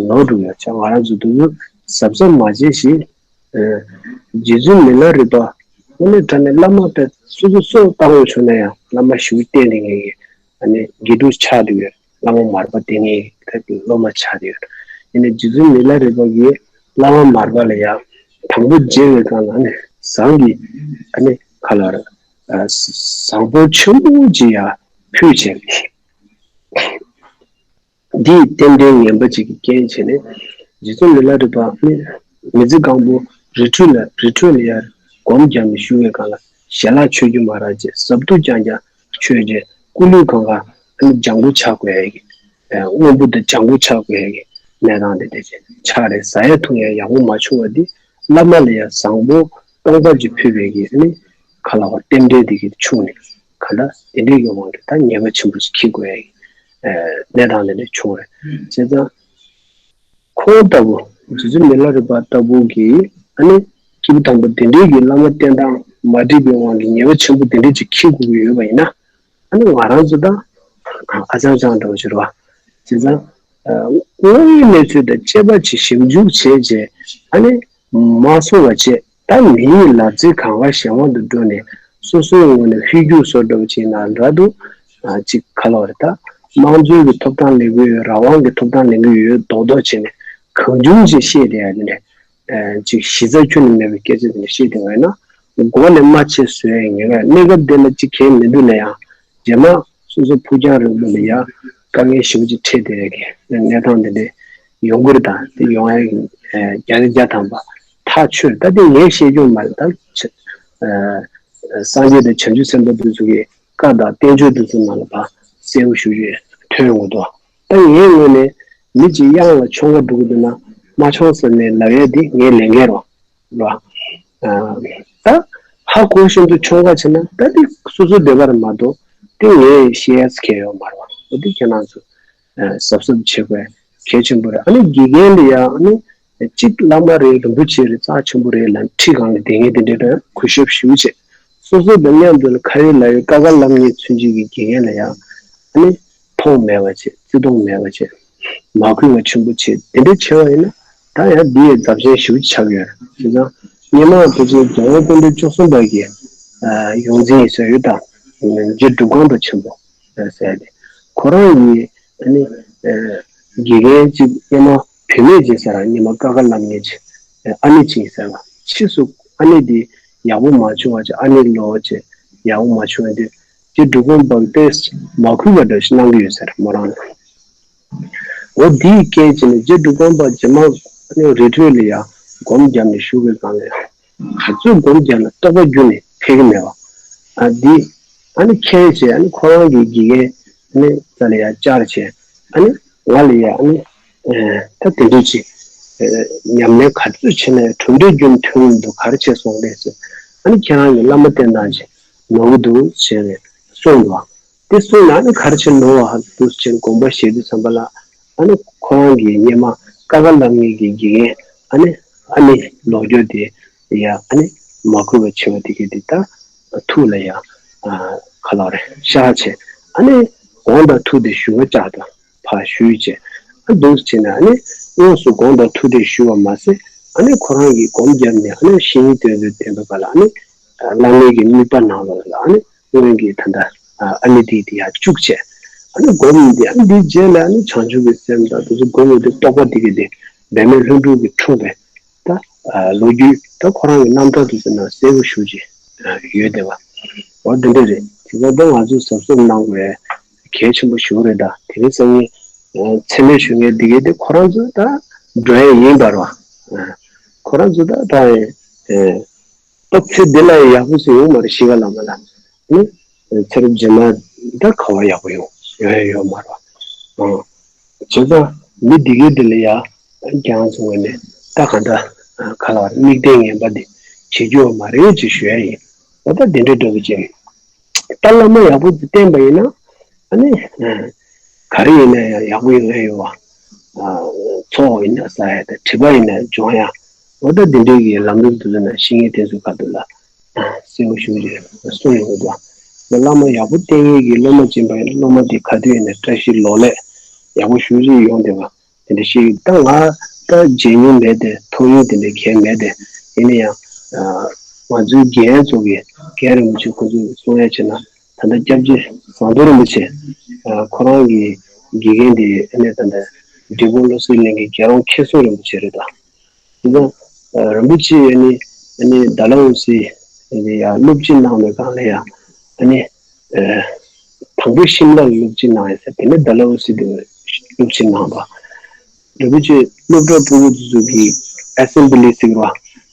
ནོར་འགྲོ་ཡོད་ཅག་ང་རང་ཚོ་འདུག་གཟབ་གཟབ་མ་བྱས་ཤིག་རྗེ་བཙུན་མི་ལ་རས་པ་དངོས་གནས་དྲང་གནས་བླ་མ་དཔེ་སོ་སོ་སྲོག་བཏང་དགོས་བྱུང་ན་ཡང་བླ་མ་ཞིག་བསྟེན་ནས་ངས་ཨ་ནི་དགེ་ཕྲུག་ཆགས་འདུག་ཡོད། བླ་མ་མར་པ་དེ་ནས་ད་སློབ་མ་ཆགས་ཡོད། ཡིན་ནའི་རྗེ་བཙུན་མི་ལ་རས་པ་གིས་བླ་མ་མར་པ་ལ་ཡང་དང་པོ་མཇལ་བའི་སྒང་ལ་ནི་ཟངས་ཀྱི་ཨ་ནི་ག་ལ་ར་ཟངས་ཕོར་ཆེན་པོ་ཅིག་ཡང་ཕུལ་བྱས། འདིས་རྟེན་འབྲེལ་ངན་པ་ཅིག་གི་རྐྱེན་བྱས་ནས་རྗེ་བཙུན་མི་ལ་རས་པ་ནི་མི་ཚེ་གང་པོ་རི་ཁྲོད་ལ་རི་ཁྲོད་ལ་ཡང་སྒོམ་རྒྱག་ནས་བཞུགས་པའི་སྒང་ལ་ཞལ་ལག་མཆོད་རྒྱུ་མ་རག་བྱས། ཟབ་ཏུ་རྐྱང་རྐྱང་མཆོད་བྱས། སྐུ་ལུས་གང་ག་ ཨ་ནི་ལྗང་གུ་ཆགས་དགོས་ཡ་གི། ཨ་སྔོན་པོ་དང་ལྗང་གུ་ཆགས་དགོས་ཡ་གི་གནས་སྟངས་དེ་འདྲ་ཅིག་ཆགས་རེད། ཟ་ཡ་འཐུང་ཡ་ཡག་པོ་མ་བྱུང་བ་འདི་བླ་མ་ལ་ཡ་བཟང་པོ་སྟོང་པ་ཅིག་ཕུལ་བའི་གི་ཨ་ནི་ག་ལ་བ་རྟེན་འབྲེལ་དེ་གི་ཆུང་ནས་ག་འདྲ་དེ་འདྲའི་གི་དབང་གིས་ད་ཉེས་པ་ཆེན་པོ་ཞིག་འཁྱེར་དགོས་ཡ་གི་ཨ་གནས་སྟངས་དེ་འདྲ་བྱུང་རེད། བྱས་ཙང་། ཁོང་ལྟ་བུ་རྗེ་བཙུན་མི་ལ་རས་པ་ལྟ་བུ་གིས་ཨ་ནི་སྐྱེས་བུ་དམ་པ་དེ་འདྲའི་གི་བླ་མ་བསྟེན་སྟངས་མ་འགྲིག་པའི་དབང་གིས་ཉེས་པ་ཆེན་པོ་དེ་འདྲའི་ཅིག་འཁྱེར་དགོས་ཀྱི་ཡོད་པ་ཡིན་ན། ཨ་ནི་ང་རང་ཚོ་ད་ཨ་ཅང་ཅང་འདྲ་བོ་ཞིག་རེད་བ། བྱས་ཙང་དངོས་ཡོད་གནས་ཚུལ་དང་དཔྱད་པ་ཅིག་ཞིབ་འཇུག་བྱས་རྗེས་ཨ་ནི་མ་སོང་བ་བྱས། ད་མི་ཡི་ལབ་ཚིག་གང་ག་གཞན་དབང་དུ་འགྲོ་ནས་སོ་སོའི་ངོས་ནས་ཧི་རྒྱུག་བཟོ་འདྲ་བོ་བྱས་ན་འདྲ་འདུག་ཨ་ཅིག་ག་ལ་བ་རེད་ད། དམངས་གཙོའི་གི་ཐོབ་ཐང་ལེན་གི་ཡོད། རང་དབང་གི་ཐོབ་ཐང་ལེན་གི་ཡོད་མདོག་མདོག་བྱས་ནས་གང་བྱུང་ཅིག་བཤད་བསྡད་ཡ་དེ་འདྲ། ཨ་ཅིག་གཞི་རྩ་ཁྱོན་ནས་མེད་པའི་སྐད་ཆ་དེ་འདྲ་བཤད་བསྡད་པ་ཡིན་ན་མགོ་ནས་རྨ་ཆད་བཟོ་ཡ་ཡིན། གནས་སྐབས་དེ་ལ་ཅིག་གལ་མི་འདུག་ན་ཡང་། རྗེས་མ་སོ་སོ་ཕུགས་རྒྱང་རིང་པོ་ལ་ཡ་དཀའ་ངལ་ཞེ་པོ་ཅིག་འཕྲད་བསྡད་ཡ་གི་གནས་སྟངས་དེ་འདྲ་ཡོང་གི་རེད། ད་དེ་ཡོང་ཡ་གི་བརྒྱ་ཆ་བརྒྱ་ཐམ་པ་ཐག་ཆོད། ད་དེ་ངས་བཤད་རྒྱུ་མ་རེད། ད་ཆ་ཨ་སངས་རྒྱས་དང་བྱང་ཆུབ་སེམས་དཔའ་དེ་ཚོ་གི་བཀའ་དང་བསྟན་བཅོས་དེ་ཚོ་ནང་ལ་ཕར་གསལ་པོ་ཞེ་པོ་ཅིག་ཐོན་ཡོང་གི་འདུག་ད་ངའི་ངོས་ནས་མི་གཅིག་གཡང་ལ་མཆོང་ག་འགྲོ་གི་འདུག་ན་མ་མཆོང་ཟེར་ནས་ལབ་ཡ་དེ་ངའི་ལས་འགན་རེད། རེད་བ། ཨ་ད་ཧ་གོ་བཞིན་དུ་མཆོང་ག་བྱས་ན་ད་དེ་སོ་སོའི་འདོད་པ་རེད་མ་གཏོགས་དེ་ངས་བཤད་ཡས་གང་ཡང་ཡོད་མ་རེད་བ། འོ་དེ་ཁྱེད་རང་ཚོ་ཨ་གཟབ་གཟབ་བྱེད་དགོས་གལ་ཆེན་པོ་རེད། ཨ་ནི་དགེ་རྒན་ལ་ཡ་ཨ་ནི་གཅིག་བླ་མ་རེད། རིན་པོ་ཆེ་རེད། རྩ་ཆེན་པོ་རེད་ལབ་ཁྲི་སྒང་ལ་བསྡད་མཁན་དེ་འདྲ་དང་གུས་ཞབས་ཞེ་པོ་བྱེད། སོ་སོ་དང་མཉམ་དུ་ལ་ཁ་ཡོད་ལག་ཡོད་དཀའ་ཁ་ལབ་མཁན་ཚུན་ཆད་ཀྱི་དགེ་རྒན་ལ་ཡ་ཨ་ནི། མཐོང་མེད་པ་བྱས། བརྩི་མཐོང་མེད་པ་བྱས། མ་གུས་པ་ཆེན་པོ་བྱས། དེ་འདྲ་བྱས་པ་ཡིན་ན་ད་ཡང་འདི་ཡི་རྫབ་ཆེན་ཞེ་པོ་ཆགས་ཀྱི་ཡོད་རེད། བྱས་ཙང་སྔོན་མ་ཕལ་ཆེར་རྒྱལ་བ་དཔལ་ལྡན་བཅུ་གསུམ་པ་གི་ཡོངས་འཛིན་ཡིན་ཟེར་ཡོད་དང་། རྗེ་འབྲུག་སྒང་པ་ཆེན་པོ་ཟེར་ཏེ་ཁོ་རང་ཡི་ཨ་ནི་དགེ་རྒན་གཅིག་སྔོན་མ་བུད་མེད་ཅིག་ཟེར་ར་སྔོན་མ་ཀ་ཁ་ལབ་མཁན་ཅིག་ཨ་ནེ་ཅིག་ཟེར་བ། ཕྱིས་སུ་ཨ་ནེ་འདི་ཡག་པོ་མ་བྱུང་བ་ཅིག་ཨ་ནེ་ལོག་བྱས་ཡག་པོ་མ་བྱུང་བ་འདི། རྗེ་འབྲུག་སྒང་པ་གིས་མ་གུས་པ་འདྲ་ཞིག་གནང་གི་ཡོད་ཟེར་མོ་རང་ལ། འོ་འདིའི་རྐྱེན་བྱས་ནས་རྗེ་འབྲུག་སྒང་པ་རྗེས་མ་ཨ་ནི་རི་ཁྲོད་ལ་ཡང་སྒོམ་བརྒྱབ་ནས་བཞུགས་པའི་སྒང་ལ་ཡང་ག་ཚོད་སྒོམ་བརྒྱབ་ན་རྟོགས་པ་ཁྱོན་ནས་འཕེལ་གི་མེད་པ། ཨ་འདི་ཨ་ནི་མཁྱེན་བྱས་ཨ་ནི་ཁོ་རང་གི་དགེ་རྒན་ཨ་ནི་རྩ་ལ་ཡང་བཅར་བྱས་ཨ་ནི་ང་ལ་ཡང་ཨ་ནི་ད་དེ་འདྲ་ཅིག་ཉམས་ལེན་ག་ཚོད་བྱས་ན་ཡང་གྲུབ་འབྲས་ཁྱོན་ཐོན་གི་མི་འདུག་ག་རེ་བྱས་སོང་རེད་ཟེར། ཨ་ནི་ཁྱེད་རང་གི་བླ་མ་བསྟེན་སྟངས་ཅིག་ནོར་གི་འདུག་ཟེར་ནས་གསུངས་འདུག་དེ་གསུངས་ན་ཨ་ནི་ག་རེ་བྱས་ནོར་བ་འདུག་ཅེས་དགོངས་པ་བཞེས་དུས་ཙམ་པ་ལ་ཨ་ནི་ཁོ་རང་གིས་སྔོན་མ་ཀ་ཁ་ལབ་མཁན་གྱི་དགེ་རྒན་ཨ་ནི་ཨ་ནེ་ལོག་རྒྱུ་དེ་ཡ་ཨ་ནི་མ་གུས་པ་ཆེ་བ་དེ་གས་དེ་ད་ཐུགས་ལ་ཡ་ག་ལབ་རེད་ཤར་བྱས་ཨ་ནི་དགོངས་དག་ཐུགས་དེ་ཞུ་བ་བཅག་དང་ཕར་ཞུས་བྱས་ཨ་འདུག་བྱས་ན་ཨ་ནི་དངོས་སུ་དགོངས་དག་ཐུགས་དེ་ཞུ་བ་མ་ཟད་ཨ་ནི་ཁོ་རང་གིས་སྒོམ་བརྒྱབ་ནས་ཨ་ནི་བཤེས་གཉེན་དེ་ཚོའི་བསྟེན་པའི་བར་ལ་ཨ་ནི་བླ་མའི་གི་དམིགས་པ་ནང་ལོགས་ལ་ཨ་ནི། སྔོན་གྱི་ད་ལྟ་ཨ་ནི་དེ་དེ་ཡར་བཅུག་བྱས། ཨ་ནི་སྒོམ་ཡིན་ཏེ་ཨ་ནི་དེའི་རྗེས་ལ་ཨ་ནི་བྱང་ཆུབ་ཀྱི་སེམས་དང་དེ་ཚོ་སྒོམ་ཡོད་དེ་རྟོགས་པ་དེ་གི་དེ་འབད་མེད་ལྷུན་གྲུབ་ཀྱི་འཁྲུངས་པའི་ད་ལོ་རྒྱུས་ད་ཁོ་རང་གི་རྣམ་ཐར་དེ་ཚོ་ནང་གསལ་པོ་ཞེ་པོ་ཅིག་ཡོད་བསྡད་པ། འོ་དེ་འདྲ་རེད། དེ་ཚོ་ད་ང་ཚོས་གཟབ་གཟབ་གནང་དགོས་གལ་ཆེན་པོ་ཞེ་པོ་རེད། ད་དེ་རིང་སང་ཉིན་མཚན་སྨད་ཞུ་མཁན་དེ་གས་དེ་ཁོ་རང་ཚོ་ད་འགྲོ་ཡས་ཡིན་པ་རེད་བ། ཁོ་རང་ཚོ་ད་ད་ད་ཚེ་འདི་ལ་ཡག་པོ་ཞིག་ཡོང་མ་རེད། གཞིས་ཀ་ལམ་ལ་ནི་ཚེ་རབས་རྗེས་མ་ད་ག་བ་ཡག་པོ་ཡོང་ཡོང་ཡ་ཡོད་མ་རེད། ཨང་། བྱས་ཙང་མི་འདི་གའི་འདི་ལ་ཡ་རྒྱང་སོང་བ་ནས་ད་ག་འདྲ་ག་ལ་བ་མིག་ལྡན་ངན་པ་འདི་བྱེད་རྒྱུ་ཡོད་མ་རེད་ཅེས་ཞུ་ཡ་ཡིན། འོ་ད་འདི་འདྲའི་འདྲ་བོ་ཅིག་ད་བླ་མ་ཡག་པོ་ཅིག་བསྟེན་པ་ཡིན་ན་ཨ་ནི། ག་རེ་ཡིན་ན་ཡང་ཡག་པོ་ཡོང་ཡ་ཡོད་བ། ཚོགས་ཡིན་ན་བསགས་ཡ་དང་། གྲིབ་པ་ཡིན་ན་སྦྱོང་ཡ། འོ་ད་འདི་འདྲའི་གི་ལམ་ལུགས་འདི་ཚོ་ན་བཤེས་གཉེན་དེ་ཚོའི་ཁ་ཐུག་ལ་གསལ་པོ་ཞེ་པོ་ཅིག་གསུངས་ཡོང་གི་འདུག་བླ་མ་ཡག་པོ་བསྟེན་མཁན་གྱི་སློབ་མ་ཅིག་ཡིན་པ་ཡིན་ན་སློབ་མ་དེ་ག་དུས་ཡིན་ན་བཀྲ་ཤིས་ལོ་ལེགས་ཡག་པོ་ཞེ་པོ་ཅིག་ཡོང་བསྡད་པ་དེ་འདྲ་ཞིག་ད་ང་ད་མཇལ་མྱོང་མེད་དེ་མཐོང་མྱོང་དེ་འདྲ་གང་ཡང་མེད་དེ། ཡིན་ན་ཡང་ང་ཚོའི་རྒན་ཚོ་གི་རྒན་རིན་པོ་ཆེ་ཁོང་ཚོས་གསུང་ཡ་བྱས་ན། ད་ལྟ་སྐྱབས་རྗེ་ཟམ་གདོང་རིན་པོ་ཆེ། ཁོ་རང་གི་དགེ་རྒན་དེ་ཨ་ནི་ད་ལྟ་འབྲས་སྤུངས་བློ་གསལ་གླིང་གི་རྒྱལ་དབང་མཁས་གསུམ་རིན་པོ་ཆེ་རེད་ད། དེ་ནས་རིན་པོ་ཆེ་ཨ་ནི་ཨ་ནི་ཌལ་ཧོ་སི་ཡ་སློབ་སྤྱི་གནང་བའི་སྒང་ལ་ཡ་ཨ་ནི་དང་པོ་ཤིམ་ལ་སློབ་སྤྱི་གནང་ཡ་ཟེར། དེ་ནས་ཌལ་ཧོ་སི་དུ་སློབ་སྤྱི་གནང་བ། རིན་པོ་ཆེ་སློབ་གྲྭ་ཕྲུ་གུ་དེ་ཚོ་གི་ཨེ་སེམ་བྷི་ལི་ཟེར་བ།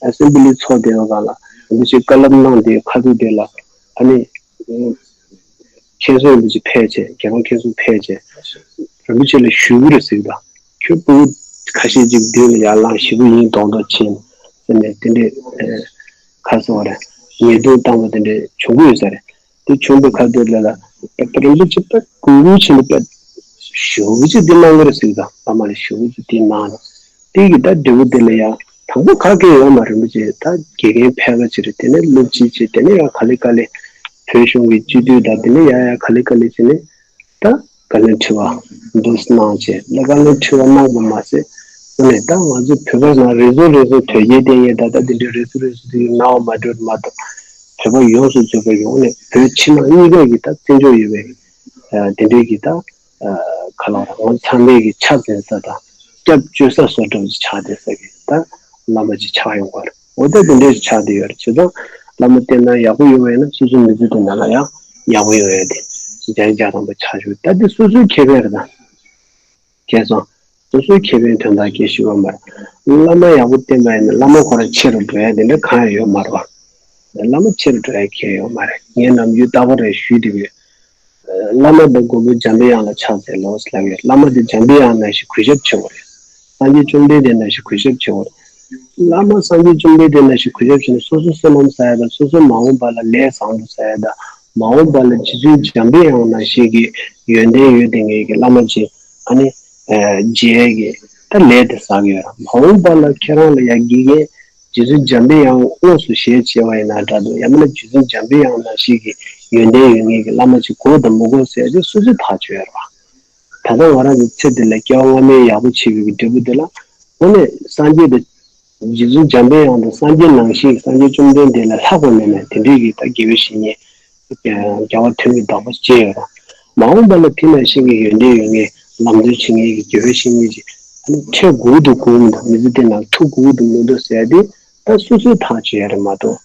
ཨེ་སེམ་བྷི་ལི་ཚོགས་བསྡད་པའི་སྒང་ལ་རིན་པོ་ཆེ་བཀའ་སློབ་གནང་སྟེ་ཁ་ཐུག་དེ་ལ་ཨ་ནི། མཁན་ཟུར་རིན་པོ་ཆེ་ཕེབས་བྱས། རྒྱལ་དབང་མཁན་ཟུར་ཕེབས་བྱས་རིན་པོ་ཆེ་ལ་ཞུ་གི་རེད་ཟེར་གི་འདུག་ཁྱོད་ཕྲུ་གུ་ཁ་ཤས་ཅིག་མདུན་ལ་ཡར་ལངས། ཞེ་པོ་ཡིན་མདོག་མདོག་བྱས་ནས་ཟེར་ནས་དེ་འདྲས་ཁ་སོ་རེད། ཉེས་རྡུང་བཏང་བ་དེ་འདྲས་བྱུང་གི་ཡོད་ས་རེད། དེ་བྱུང་བའི་ཁ་ཐུག་ལ་ལ་རིན་པོ་ཆེ་ཕར་གུས་བཀུར་ཆེན་པོ་ཞུ་གི་ཅིག་དེ་གནང་གི་རེད་ཟེར་གི་འདུག་བླ་མ་ལ་ཞུ་གི་ཅིག་དེ་གནང་ནས། དེ་གི་ད་འབྲས་བུ་དེ་ལ་ཡང་དང་པོ་ག་གེ་ཡོད་མ་རེད། རིན་པོ་ཆེ་ད་དགེ་རྒན་ཕལ་པ་ཅིག་རེད། དེ་ནས་སློབ་སྤྱི་བྱས། དེ་ནས་ཡང་ག་ལེ་ག་ལེ་བོད་གཞུང་གི་སྤྱི་འཐུས་དང་དེ་ནས་ཡང་ཡང་ག་ལེ་ག་ལེ་བྱས་ནས་ད་བཀའ་བློན་ཁྲི་པ་འདུག་གནང་བྱས། ད་བཀའ་བློན་ཁྲི་པ་གནང་བ་མ་ཟད། དེ་ནས་ད་ང་ཚོ་བོད་པ་ནང་རེ་ཟུང་རེ་ཟུང་དོལ་རྒྱལ་བསྟེན་མཁན་ད་ད་དེ་འདྲའི་རེ་ཟུང་རེ་ཟུང་དེ་གནང་བ་མ་འགྲོ་མ་གཏོགས། བོད་པ་ཡོངས་སུ་རྫོགས་པ་ཡོངས་ནས་བོད་ཕྱི་ནང་གཉིས་ཀ་གི་ད་བརྩི་འཇོག་ཡོད་པའི་དེ་འདྲའི་གི་ད་ག་ལ་ང་ཚང་མས་ཀྱི་ཕྱག་འཚལ་ས་དང་སྐྱབས་བཅོལ་ས་བཟོ་འདྲ་ཅིག་ཆགས་བསྡད་ས་གི་ད་བླ་མ་ཅིག་ཆགས་ཡོང་གི་རེད། འོ་ད་དེ་འདྲའི་ཆགས་བསྡད་ཡོད་རེད། བྱས་ཙང་བླ་མ་བསྟེན་སྟངས་ཡག་པོ་ཡོང་བ་ཡིན་ན་སོ་སོའི་མི་ཚེ་དེ་ནང་ལ་ཡང་ཡག་པོ་ཡོང་ཡ་དེ་འཇའ་ཆི་འཇའ་ཐམ་པ་ཆགས་བཞག་ད་དེ་སོ་སོའི་ཁེ་ཕན་རེད་ད། ཁེ་སང་སོ་སོའི་ཁེ་ཕན་དོན་དག་སྐད་ཞུ་བ་མ་རེད། བླ་མ་ཡག་པོ་བསྟེན་པ་ཡིན་ན་བླ་མ་ཁོ་རང་ཆེ་རུ་འགྲོ་ཡ་དེ་འདྲ་གང་ཡང་ཡོད་མ་རེད་བ། བླ་མ་ཆེ་རུ་འགྲོ་ཡ་གང་ཡང་ཡོད་མ་རེད། ངས་ནམ་རྒྱུན་རྟག་པར་རེ་ཞུས་བསྡད་ཡོད། བླ་མ་དང་མགོན་པོ་འཇམ་པའི་དབྱངས་ལ་ཕྱག་འཚལ་ལོ་ཟེར་ལབ་ཡོད། བླ་མ་དེ་འཇམ་པའི་དབྱངས་ནང་བཞིན་གུས་ཞབས་བྱེད་དགོས་རེད། སངས་རྒྱས་བཅོམ་ལྡན་འདས་ནང་བཞིན་གུས་ཞབས་བྱེད་དགོས་རེད། བླ་མ་སངས་རྒྱས་བཅོམ་ལྡན་འདས་ནང་བཞིན་གུས་ཞབས་བྱས་ནས་སོ་སོ་བསོད་ནམས་བསགས་ཡ་དང་། སོ་སོ་མ་འོངས་པ་ལ་ལས་བཟང་པོ་བསགས་ཡ་དང་། མ་འོངས་པ་ལ་རྗེ་བཙུན་འཇམ་པའི་དབྱངས་ནང་བཞིན་གྱི་ཡོན་ཏན་ཡོད་བསྡད་མཁན་གྱི་བླ་མ་ཅིག་ཨ་ནི་མཇལ་གྱི་ད་ལས་དེ་བསགས་ཡོད་ར། མ་འོངས་པ་ལ་ཁྱེད་རང་ལ་ཡ་དགེ་རྒན་རྗེ་བཙུན་འཇམ་པའི་དབྱངས་དངོས་སུ་ཞལ་མཇལ་བ་ཡིན་ན་འདྲ་འདུག་ཡང་མིན་ན་རྗེ་བཙུན་འཇམ་པའི་དབྱངས་ནང་བཞིན་གྱི་ཡོན་ཏན་ཡོད་མཁན་གྱི་བླ་མ་ཅིག་དགོས་དང་མི་དགོས་ཟེར་ཡ་དེ་སོ་སོས་ཐག་གཅོད་ཡ་ར་བ། ད་ལྟ་ང་རང་གི་ཚེ་འདི་ལ་སྐྱེ་བ་སྔ་མའི་ཡག་པོ་བྱས་པའི་གི་འབྲས་བུ་དེ་ལ་དངོས་གནས་སངས་རྒྱས་དང་རྗེ་བཙུན་འཇམ་པའི་དབྱངས་དང་སངས་རྒྱས་ནང་བཞིན་སངས་རྒྱས་བཅོམ་ལྡན་འདས་ལས་ལྷག་པ་མེད་ན་དེ་འདྲའི་གི་ད་དགེ་བའི་བཤེས་གཉེན་རྒྱལ་བ་དོན་གྱི་བདག་པོ་སྐྱེས་ཡོད་ར། མ་འོངས་པ་ལ་དེ་ནང་བཞིན་གྱི་ཡོན་ཏན་ཡོད་མཁན་ལམ་སྟོན་བྱེད་མཁན་གྱི་དགེ་བའི་བཤེས་གཉེན་ཅིག་འཕྲད་དགོས་འདུག་དགོས་མི་འདུག་མི་ཚེ་འདི་ནང་ཐུག་དགོས་འདུག་མི་འདུག་ཟེར་ཡ་དེ་ད་སོ་སོས་ཐག་གཅོད་ཡ་རེད་མ་གཏོགས།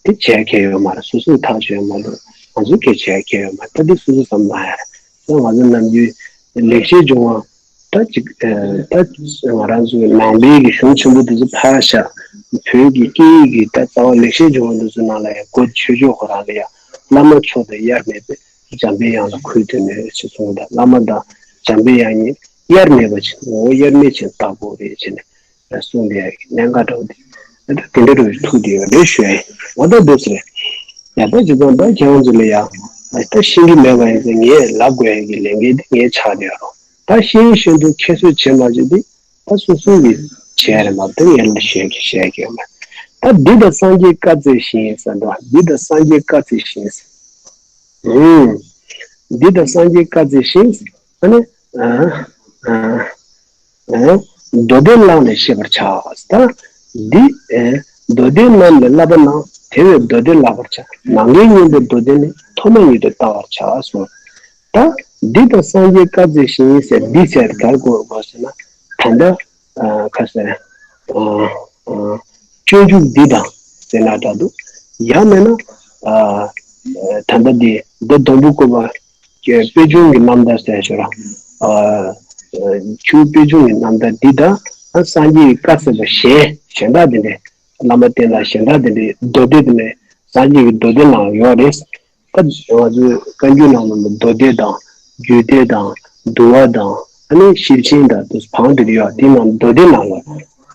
དེ་བྱས་ཁེལ་ཡོད་མ་རེད། སོ་སོས་ཐག་གཅོད་ཡ་མ་གཏོགས་ང་ཚོས་གལ་ཆེ་ཡ་ཁེལ་ཡོད་མ་རེད། ད་དེ་སོ་སོས་བསམ་བློ་བཏང་ཡ་རེད། ད་ང་ཚོ་ནམ་རྒྱུན་ལེགས་བཤད་ལྗོན་དབང་ད་ཅིག་ད་ང་རང་ཚོའི་ནང་པའི་གི་གཞུང་ཆེན་པོ་འདི་ཚོ་ཕར་བཞག་བོད་ཀྱི་སྐད་ཡིག་གི་ད་རྩ་བ་ལེགས་བཤད་ལྗོན་དབང་འདི་ཚོའི་ནང་ལ་ཡང་སྒོ་ཆོས་ཕྱོགས་ཁོ་རང་ལ་ཡང་བླ་མ་མཆོག་དང་དབྱེར་མེད་པའི་འཇམ་པའི་དབྱངས་ལ་གུས་བཏུད་ནས་ཅེས་གསུངས་དང་། བླ་མ་དང་འཇམ་པའི་དབྱངས་གཉིས་དབྱེར་མེད་པ་ཅིག་ངོ་བོ་དབྱེར་མེད་ཅིག་ལྟ་དགོས་རེད་ཅེས་ནས། གསུངས་པའི་གནད་འགག་འདྲ་བོ་དེ་ད་དེ་འདྲ་འདྲ་བོ་ཐུག་དེ་ཡོད་རེད་ཞུ་ཡ་ཡིན། འོ་ད་འདུག་ཟེར། ཡ་ད་ཇི་ཙམ་ད་ཁྱེད་རང་ཚོ་ལ་ཡ་ད་ཤེས་ཀྱི་མེད་པ་ཡིན་ཙང་ངས་ལབ་དགོས་ཡ་གི་ལས་འགན་དེ་ངས་ཆགས་བསྡད་ཡོད་རེད། ད་ཤེས་ཤེས་འདུག་ཁྱད་གསོད་བྱེད་མ་བྱེད་དེ་ད་སོ་སོ་གི་བྱས་རེད་མ་གཏོགས་ངས་ལ་བཤད་ཀྱི་བཤད་ཀྱི་ཡོད་མ་རེད། ད་འདི་ད་སངས་རྒྱས་བཀའ་སྩལ་ཞིང་ཟེར་འདུག་འདི་ད་སངས་རྒྱས་བཀའ་སྩལ་ཞིང་ཟེར། འདི་ལྟར་སངས་རྒྱས་བཀའ་སྩལ་ཞིང་། ཨ་ནི། མདོ་སྡེ་བླངས་ནས་ཤེས་པར་བྱ། ད་འདི། མདོ་སྡེ་རྣམས་ལས་བསླབ་པ་ན། དེ་བས་མདོ་སྡེ་བཀླག་པར་བྱ། ནམ་མཁའི་སྙིང་པོའི་མདོ་སྡེ་ནི། ཐོག་མ་ཉིད་དུ་བལྟ་བར་བྱ་གསུངས། ད་འདི་ལྟར་སངས་རྒྱས་བཀའ་སྩལ་ཞིང་ཟེར་འདི་ཟེར་ག་རེ་གོ་དགོས་ཟེར་ན། ད་ལྟ། ཁ་ཟེར། སྤྱོད་འཇུག་འདི་དང་ཟེར་ན་འདྲ་འདུག་ཡང་མིན་ན། ད་ལྟ་འདི་མདོ་སྡོང་པོ་བཀོད་པ་དཔེ་ཆུང་གི་རྣམ་ཐར་ཟེར་ཞོར། ཆུ་དཔེ་ཆུང་གི་རྣམ་ཐར་འདི་དང་སངས་རྒྱས་ཀྱི་བཀའ་ཟེར་བ་གཞན་གཞན་དག་འདི་འདྲས་བླ་མ་བསྟེན་ལ་གཞན་དག་འདི་འདྲས་མདོ་སྡེ་འདི་ནས་སངས་རྒྱས་ཀྱི་མདོ་སྡེ་ནང་ཡོད་རེད། ད་ང་ཚོའི་བཀའ་འགྱུར་ནང་ལ་མདོ་སྡེ་དང་རྒྱུད་སྡེ་དང་འདུལ་བ་དང་ཨ་ནི་ཤེར་ཕྱིན་དང་དུ་བང་དེ་ཡོད། དེ་ནང་མདོ་སྡེ་ནང་ལ་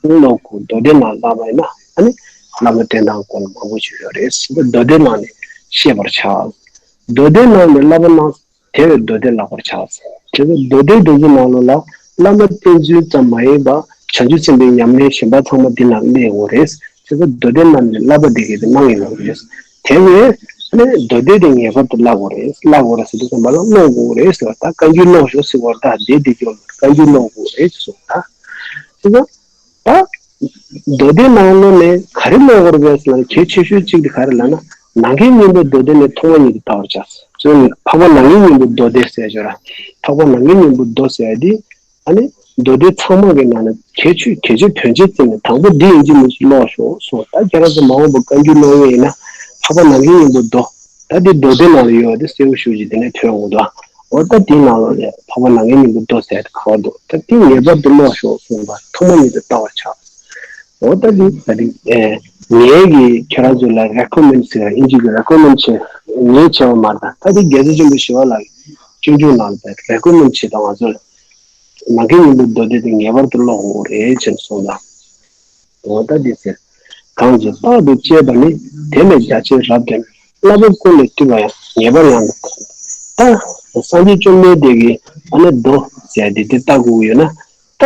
ཀློག་དགོས། མདོ་སྡེ་ནང་བཀླགས་པ་ཡིན་ན་ཨ་ནི་བླ་མ་བསྟེན་སྟངས་སྐོར་མང་པོ་ཞིག་ཡོད་རེད། མདོ་སྡེ་ནང་ནས་ཤེས་པར་བྱ། མདོ་སྡེ་རྣམས་ལས་བསླབ་པ་ན། དེ་བས་མདོ་སྡེ་བཀླག་པར་བྱ། དེ་ཚོ་མདོ་སྡེ་འདི་ཚོ་ནང་ལོགས་ལ་བླ་མ་བསྟེན་ཚུལ་ཙམ་མ་ཡིན་པར་བྱང་ཆུབ་སེམས་དཔའི་ཉམས་ལེན་གཞན་པ་ཚང་མ་འདི་ནང་སླེབས་ཡོང་གི་རེད། དེ་ཚོ་མདོ་སྡེ་རྣམས་ནས་བསླབ་པ་འདི་གའི་དེ་གནང་ཡོང་གི་རེད། དེ་བས་ནི་མདོ་སྡེ་དེ་ངེས་པར་དུ་བཀླག་དགོས་རེད། བཀླག་དགོས་རེད་ཟེར་དུས་ཙམ་པ་ལ་ཀློག་དགོས་རེད་ཟེར་བ། ད་བཀའ་འགྱུར་ཀློག་ཤོག་ཟེར་བ་ད་བདེ་བདེ་སྐྱོར་བཀའ་འགྱུར་ཀློག་དགོས་རེད་ཟེར་སོང་ད། དེ་ཚོ། ད། མདོ་སྡེ་ནང་ལོགས་ནས་ག་རེ་ཀློག་དགོས་རེད་ཟེར་ན་གལ་ཆེ་ཤོས་གཅིག་དེ་ག་རེ་ལབ་ན། ནམ་མཁའི་སྙིང་པོའི་མདོ་སྡེ་ནི་ཐོག་མ་ཉིད་དུ་བལྟ་བར་བྱ། ཚུར་འཕགས་པ་ནམ་མཁའི་སྙིང་པོའི་མདོ་སྡེ་ཟེར་ཞོར། འཕགས་པ་ནམ་མཁའི་སྙིང་པོའི་མདོ་ཟེར་ཡ་དེ། ཨ་ནི། མདོ་སྡེ་ཚང་མ་གི་ནང་ནས་གལ་ཆེ་གལ་ཆེ་དོན་ཆེ་བརྩིས་ནས་དང་པོ་འདི་ཡིན་གཅིག་མིན་གཅིག་ཀློག་ཤོག་གསུངས། ད་ཁྱེད་རང་ཚོ་མ་འོངས་པ་བཀའ་འགྱུར་ཀློག་ཡས་ཡིན་ན། འཕགས་པ་ནམ་མཁའི་སྙིང་པོའི་མདོ། ད་འདི་མདོ་སྡེ་ནང་ལ་ཡོད་དེ་གསལ་པོ་ཞེ་ཅིག་དེ་ནས་ཐོན་འོང་དོ། འོ་ད་དེའི་ནང་ལ་ལས་འཕགས་པ་ནམ་མཁའི་སྙིང་པོའི་མདོ་ཟེར་ཏེ་ག་བ་འདུག་ད་དེ་ངེས་པར་དུ་ཀློག་ཤོག་གསུངས་པ་ཐོག་མ་ཉིད་དུ་བལྟ་བར་བྱ། འོ་ད་འདི་ད་རིང་ངས་གི་ཁྱེད་རང་ཚོ་ལ་རེ་ཀོ་མེན་ཟེར་ཨིན་ཇི་གི་རེ་ཀོ་མེན་བྱས་ ཉེས་ཆེ་བ་མ་རེད། ད་ད་དེ་རྒྱལ་སྲས་ཆེན་པོ་ཞི་བ་ལྷ་གི་སྤྱོད་འཇུག་ནང་ལ་རེ་ཀོ་མེན་ཌི་བྱེད་དང་། ང་ཚོ་ནམ་མཁའི་སྙིང་པོའི་མདོ་སྡེ་དེ་ངེས་པར་དུ་ཀློག་དགོས་རེད་ཅེས་གསུངས་དང་། འོ་ད་འདི་ཟེར། གང་ཞིག་རྟག་ཏུ་དཔྱད་པ་ནི། དེ་ལས་རྒྱ་ཆེར་རབ་སྟོན་པས། བསླབ་པ་ཀུན་ལས་བཏུས་པ་ཡང་། ངེས་པར་ཡང་དུ། ད་སངས་རྒྱས་བཅོམ་ལྡན་འདས་ཀྱིས་ཨ་ནི་མདོ་ཟེར་དེ་དེ་ལྟ་དགོས་ཀྱི་ཡོད་ན། ད་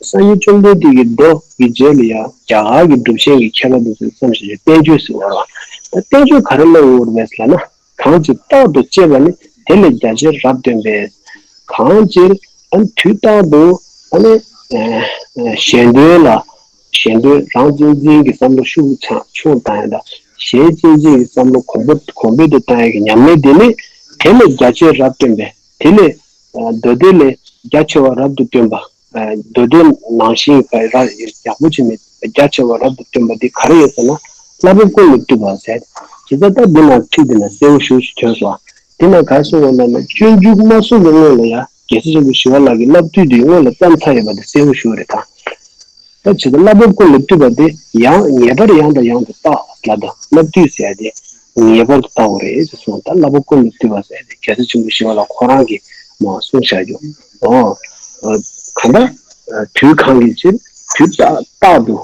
སངས་རྒྱས་བཅོམ་ལྡན་འདས་ཀྱི་མདོ་གི་རྗེས་ལ་ཡང་རྒྱ་གར་གྱི་གྲུབ་ཆེན་གྱི་མཁས་པ་དེ་ཚོས་བརྩམས་བཞག་པའི་བསྟན་བཅོས་ཟེར་བ་རེད་བ། ད་བསྟན་བཅོས་ག་རེ་གནང་ཡོད་རེད་ཟེར་ན། གང་ཅིར་རྟག་ཏུ་དཔྱད་པ་ནི། དེ་ལས་རྒྱ་ཆེར་རབ་སྟོན་པས། གང་ཅིར་ཨ་ནི་དུས་རྟག་ཏུ་ཨ་ནི་ཨ་ཨ་གཞན་དོན་ལ་གཞན་དོན་རང་གཅེས་འཛིན་གྱི་བསམ་བློ་ཤུགས་ཆུང་བཏང་ཡ་དང་། གཞན་གཅེས་འཛིན་གྱི་བསམ་བློ་གོང་འཕེལ་གོང་འཕེལ་དུ་བཏང་ཡ་གི་ཉམས་ལེན་དེ་ནི། དེ་ལས་རྒྱ་ཆེར་རབ་སྟོན་པས། དེ་ལས་ཨ་མདོ་སྡེ་ལས་རྒྱ་ཆེ་བ་རབ་ཏུ་སྟོན་པ། མདོ་སྡེ་ནང་བཞིན་ར་ཡག་པོ་བྱས་ནས་རྒྱ་ཆེ་བ་རབ་ཏུ་སྟོན་པ་འདི་ག་རེ་ཡིན་ཟེར་ན། བསླབ་པ་ཀུན་ལས་བཏུས་པ་ཟེར། དེ་ཚོ་ད་འདི་ནང་ཚིག་འདི་ནང་གསལ་པོ་ཞེ་པོ་ཞིག་ཐོན་སོང་། འདི་ནང་ག་རེ་གསུངས་པ་ལབ་ན། སྤྱོད་འཇུག་མ་གསུངས་པའི་སྔོན་ལ་ཡང་རྒྱལ་སྲས་ཆེན་པོ་ཞི་བ་ལྷ་གིས་བསླབ་བཏུས་འདི་སྔོན་ལ་བརྩམས་ཚར་ཡོད་པ་འདི་གསལ་པོ་ཞེ་པོ་རེད་ད། ད་བྱས་ཙང་བསླབ་པ་ཀུན་ལས་བཏུས་པ་འདི་ཡང་ངེས་པར་ཡང་དང་ཡང་དུ་བརྟག་ལབ་དང་། བསླབ་བཏུས་ཟེར་ཏེ་ངེས་པར་དུ་བརྟག་དགོས་རེད་ཅེས་གསུངས། ད་བསླབ་པ་ཀུན་ལས་བཏུས་པ་ཟེར་ཏེ་རྒྱལ་སྲས་ཆེན་པོ་ཞི་བ་ལྷ་ཁོ་རང་གིས་མར་གསུངས་བཞག་རྒྱུ། འོ། གང་ལྟར་དུས་གང་གི་ཕྱིར་དུས་རྟག་ཏུ་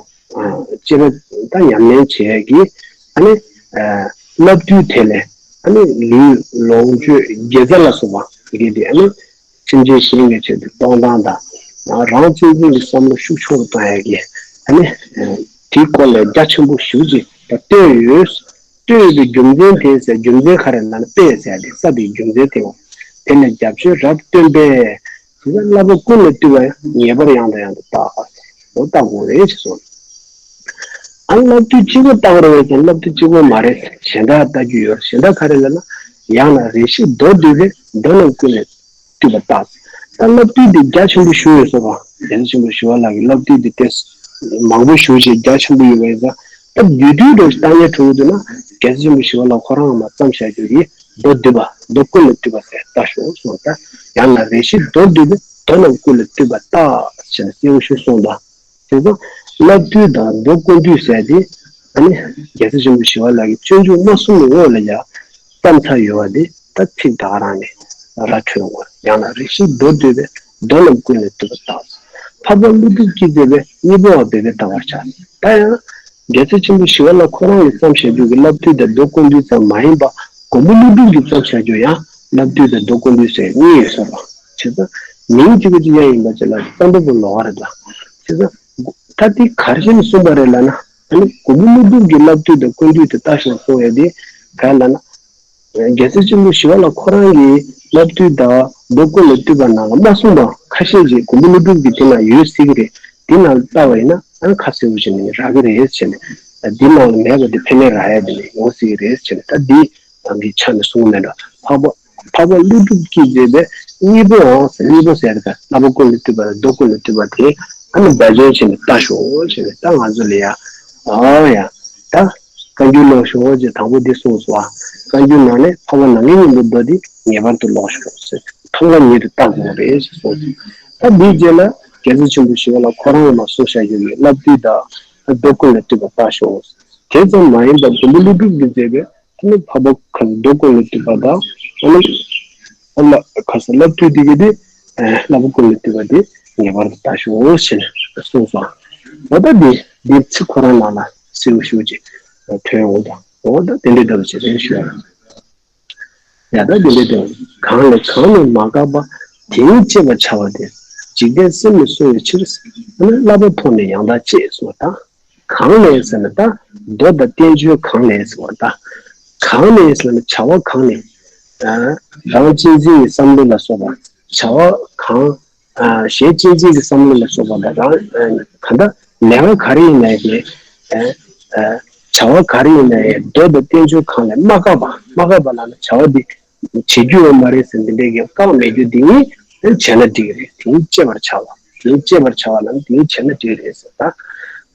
དཔྱད་པ་དང་ཉམས་ལེན་བྱེད་ཡས་ཀྱི་ཨ་ནི་བསླབ་བཏུས་དེ་ལས་ཨ་ནི་ལུས་ལོངས་སྤྱོད་དགེ་རྩ་ལ་སོགས་པ་དེ་གས་དེ་ཨ་ནི། སེམས་ཅན་གཞན་གྱི་ཆེད་དུ་གཏོང་སྟངས་དང་། རང་གཅེས་འཛིན་གྱི་བསམ་བློ་ཤུགས་ཆུང་རུ་གཏོང་ཡག་གི་ཨ་ནི་དེའི་སྐོར་ལས་རྒྱ་ཆེན་པོ་ཞེ་པོ་ཅིག་བསྟན་ཡོད། བསྟན་ཡོད་པའི་རྒྱུ་མཚན་དེ་ཟེར། རྒྱུ་མཚན་ག་རེ་ལབ་ན། དཔེ་ཟེར་ཡག་དེ་ས་དེའི་རྒྱུ་མཚན་དེ། དེ་ལས་རྒྱ་ཆེར་རབ་སྟོན་པས། དེ་ལ་བསླབ་པ་ཀུན་ལས་བཏུས་པ་ཡང་། ངེས་པར་ཡང་དང་ཡང་དུ་བརྟག་འོ་བརྟག་དགོས་རེད་ཅེས་གསུངས། ཨ་ནི་བསླབ་བཏུས་གཅིག་པོ་བརྟག་རེད་ཟེར་ན། བསླབ་བཏུས་གཅིག་པོ་མ་རེད། གཞན་དག་བརྟག་རྒྱུ་ཡོད་རེད། གཞན་དག་ག་རེ་ལབ་ན། ཡང་ན་རེ་ཞིག་མདོར་བསྡུས་པས། མདོ་རྣམས་ཀུན་ལས་བཏུས་པ་བརྟག་ད་བསླབ་བཏུས་འདི་རྒྱ་ཆེན་པོ་ཞེ་པོ་ཡོད་ས་རེད་བ། རྒྱལ་སྲས་ཆེན་པོ་ཞི་བ་ལྷ་གི་བསླབ་བཏུས་འདི་དེ་མང་པོ་ཞེ་པོ་ཅིག་རྒྱ་ཆེན་པོ་ཡོད་པ་ཡིན་ཙང་། ད་རྒྱུད་སྡེ་འདྲ་ཞིག་བརྟག་ནས་འགྲོ་གི་འདུག་ན། རྒྱལ་སྲས་ཆེན་པོ་ཞི་བ་ལྷ་ཁོ་རང་མར་བརྩམས་བཞག་རྒྱུ་གི་མདོར་བསྡུས་པ། མདོ་ཀུན་ལས་བཏུས་པ་ཟེར་བལྟ་ཤོག་གསུངས། ད་ཡང་ན་རེ་ཞིག་མདོར་བསྡུས་པས། མདོ་རྣམས་ཀུན་ལས་བཏུས་པ་བརྟག་ཅེས་གསལ་པོ་ཞིག་གསུངས་དང་། དེ་ཚོ་བསླབ་བཏུས་དང་མདོ་ཀུན་བཏུས་ཟེར་ཏེ། ཨ་ནི་རྒྱལ་སྲས་ཆེན་པོ་ཞི་བ་ལྷ་གིས་སྤྱོད་འཇུག་མ་གསུངས་པའི་སྔོན་ལ་ཡང་བརྩམས་ཚར་ཡོད་པ་འདི་ད་ཚིག་ད་ག་རང་ནས་ར་འཕྲོད་དགོས། ཡང་ན་རེ་ཞིག་མདོར་བསྡུས་པས། མདོ་རྣམས་ཀུན་ལས་བཏུས་པ་བརྟག་འཕགས་པ་ཀླུ་སྒྲུབ་ཀྱིས་མཛད་པའི་གཉེན་པོའང་འབད་པས་བརྟག་པར་བྱ། ད་ཡང་རྒྱལ་སྲས་ཆེན་པོ་ཞི་བ་ལྷ་ཁོ་རང་གིས་བརྩམས་བཞག་རྒྱུ་གི་བསླབ་བཏུས་དང་མདོ་ཀུན་བཏུས་ཙམ་མ་ཡིན་པ། མགོན་པོ་ཀླུ་སྒྲུབ་ཀྱིས་བརྩམས་བཞག་རྒྱུ་ཡང་བསླབ་བཏུས་དང་མདོ་ཀུན་བཏུས་ཟེར་གཉིས་ཡོད་ས་རེད་བ། བྱས་ཙང་མིང་གཅིག་པ་གཅིག་རྐྱང་ཡིན་པ་ཅིག་ལ་བསམ་པ་པོ་ལོགས་ཀ་རེད་ད། བྱས་ཙང་ད་འདི་ག་རེ་བྱས་ནས་གསུངས་པ་རེད་ལབ་ན། ཨ་ནི་མགོན་པོ་ཀླུ་སྒྲུབ་ཀྱི་བསླབ་བཏུས་དང་ཀུན་བཏུས་དེ་ལྟ་ཞོག་གསུང་ཡ་དེ་ག་རེ་ལབ་ན། རྒྱལ་སྲས་ཆེན་པོ་ཞི་བ་ལྷ་ཁོ་རང་གི་བསླབ་བཏུས་དང་མདོ་ཀུན་ལས་བཏུས་པ་ནང་ལ་མ་གསུངས་པ་ཁ་ཤས་ཅིག་མགོན་པོ་ཀླུ་སྒྲུབ་ཀྱི་དེ་ན་ཡོད་སྲིད་ཀྱི་རེད། དེ་ནང་ལ་བལྟས་པ་ཡིན་ན་ཨ་ཁ་གསལ་པོ་ཞིག་ནས་རག་གི་རེད་བྱས་ནས། འདི་ནང་ལ་མེད་པ་དེ་ཕན་མེད་རག་ཡ་དེ་ནས་ཡོང་སྲིད་ཀྱི་རེད་བྱས་ནས། ད་འདི་ནང་གི་ཆ་ནས་གསུངས་མེད་འགྲོ། འཕགས་པ་འཕགས་པ་ཀླུ་སྒྲུབ་ཀྱིས་མཛད་པའི་གཉེན་པོའང་ཟེར། གཉེན་པོ་ཟེར་ད་བསླབ་པ་ཀུན་ལས་བཏུས་པ་དང་མདོ་ཀུན་ལས་བཏུས་པ་དེ་ཨ་ནི་འབད་བརྩོན་བྱས་ནས་ལྟ་ཤོག་བྱས་ནས། ད་ང་ཚོ་ལ་ཡ་ཨ་ཡ་ད། བཀའ་འགྱུར་ཀློག་ཤོག་ཅེས་དང་པོ་འདི་གསུངས་སོ། བཀའ་འགྱུར་ནང་ནས་འཕགས་པ་ནམ་མཁའི་སྙིང་པོའི་མདོ་འདི་ངེས་པར་དུ་ཀློག་ཤོག་ཟེར། མཐོང་བ་ཉིད་དུ་བལྟ་དགོས་རེད་ཅེས་གསུངས་སོ། ད་འདིའི་རྗེས་ལ་རྒྱལ་སྲས་ཆེན་པོ་ཞི་བ་ལྷ་ཁོ་རང་གིས་མར་གསུངས་བཞག་རྒྱུ་ཡོད། བསླབ་བཏུས་དང་མདོ་ཀུན་ལས་བཏུས་པ་ལྟ་ཤོག་དེ་ཙམ་མ་ཡིན་པར་མགོན་པོ་ཀླུ་སྒྲུབ་ཀྱིས་མཛད་པའི་ཨ་ནི་འཕགས་པ་ཁ་མདོ་ཀུན་ལས་བཏུས་པ་དང་། ཨ་ནི་ཨ་ལ་ཁ་ས་བསླབ་བཏུས་འདི་གི་དེ་བསླབ་པ་ཀུན་ལས་བཏུས་པ་དེ་ངེས་པར་དུ་ལྟ་ཤོག་ཅེས་གསུངས་སོ། འོ་ད་འདི་འདི་ཚིག་ཁོ་རང་ནང་ལ་གསལ་པོ་ཞེ་པོ་ཅིག་ཐོན་འོང་དང་། འོ་ད་དེ་འདྲའི་འདྲ་བ་ཞིག་རེད་ཞུ་ཡ། ཡ་ད་དེ་འདྲའི་འདྲ་བ། གང་ལས་གང་ནས་མ་བཀག་པ། དེ་ཉིད་སྤྱད་པར་བྱ་བ་དེ། འཇིག་རྟེན་སེམས་ནི་གསོ་བའི་ཕྱིར། ཨ་ནི་བསླབ་པ་མཐོང་ནས་ཡང་དག་སྤྱད་གསུངས་པ་དང་། གང་ནས་ཟེར་ན་ད་མདོ་དང་བསྟན་བཅོས་གང་ནས་ཟེར་བ་ད། གང་ནས་ཟེར་ན་བྱ་བ་གང་ནས། ཨ་རང་གཅེས་འཛིན་གྱི་བསམ་བློ་ལ་སོགས་པ་བྱ་བ་གང་། ཨ་གཞན་གཅེས་འཛིན་གྱི་བསམ་བློ་ལ་སོགས་པ་དང་། རང་ཨ་གང་ལྟར་ལས་ཀ་ག་རེ་ཡིན་ན་ཡང་། ཨ་ཨ་བྱ་བ་ག་རེ་ཡིན་ན་ཡང་མདོ་དང་བསྟན་བཅོས་གང་ལས་མ་བཀག་པ། མ་བཀག་པ་ལབ་ན་བྱ་བ་འདི་བྱེད་རྒྱུ་ཡོད་མ་རེད་ཟེར་འདི་འདྲའི་གི་བཀག་མེད་རྒྱུ་འདི་ཉིད་བྱས་ན་འགྲིག་གི་རེད། དེ་ཉིད་སྤྱད་པར་བྱ་བ། དེ་ཉིད་སྤྱད་པར་བྱ་བ་ལབ་ན་དེ་ཉིད་བྱས་ན་འགྲིག་གི་རེད་ཟེར། ད་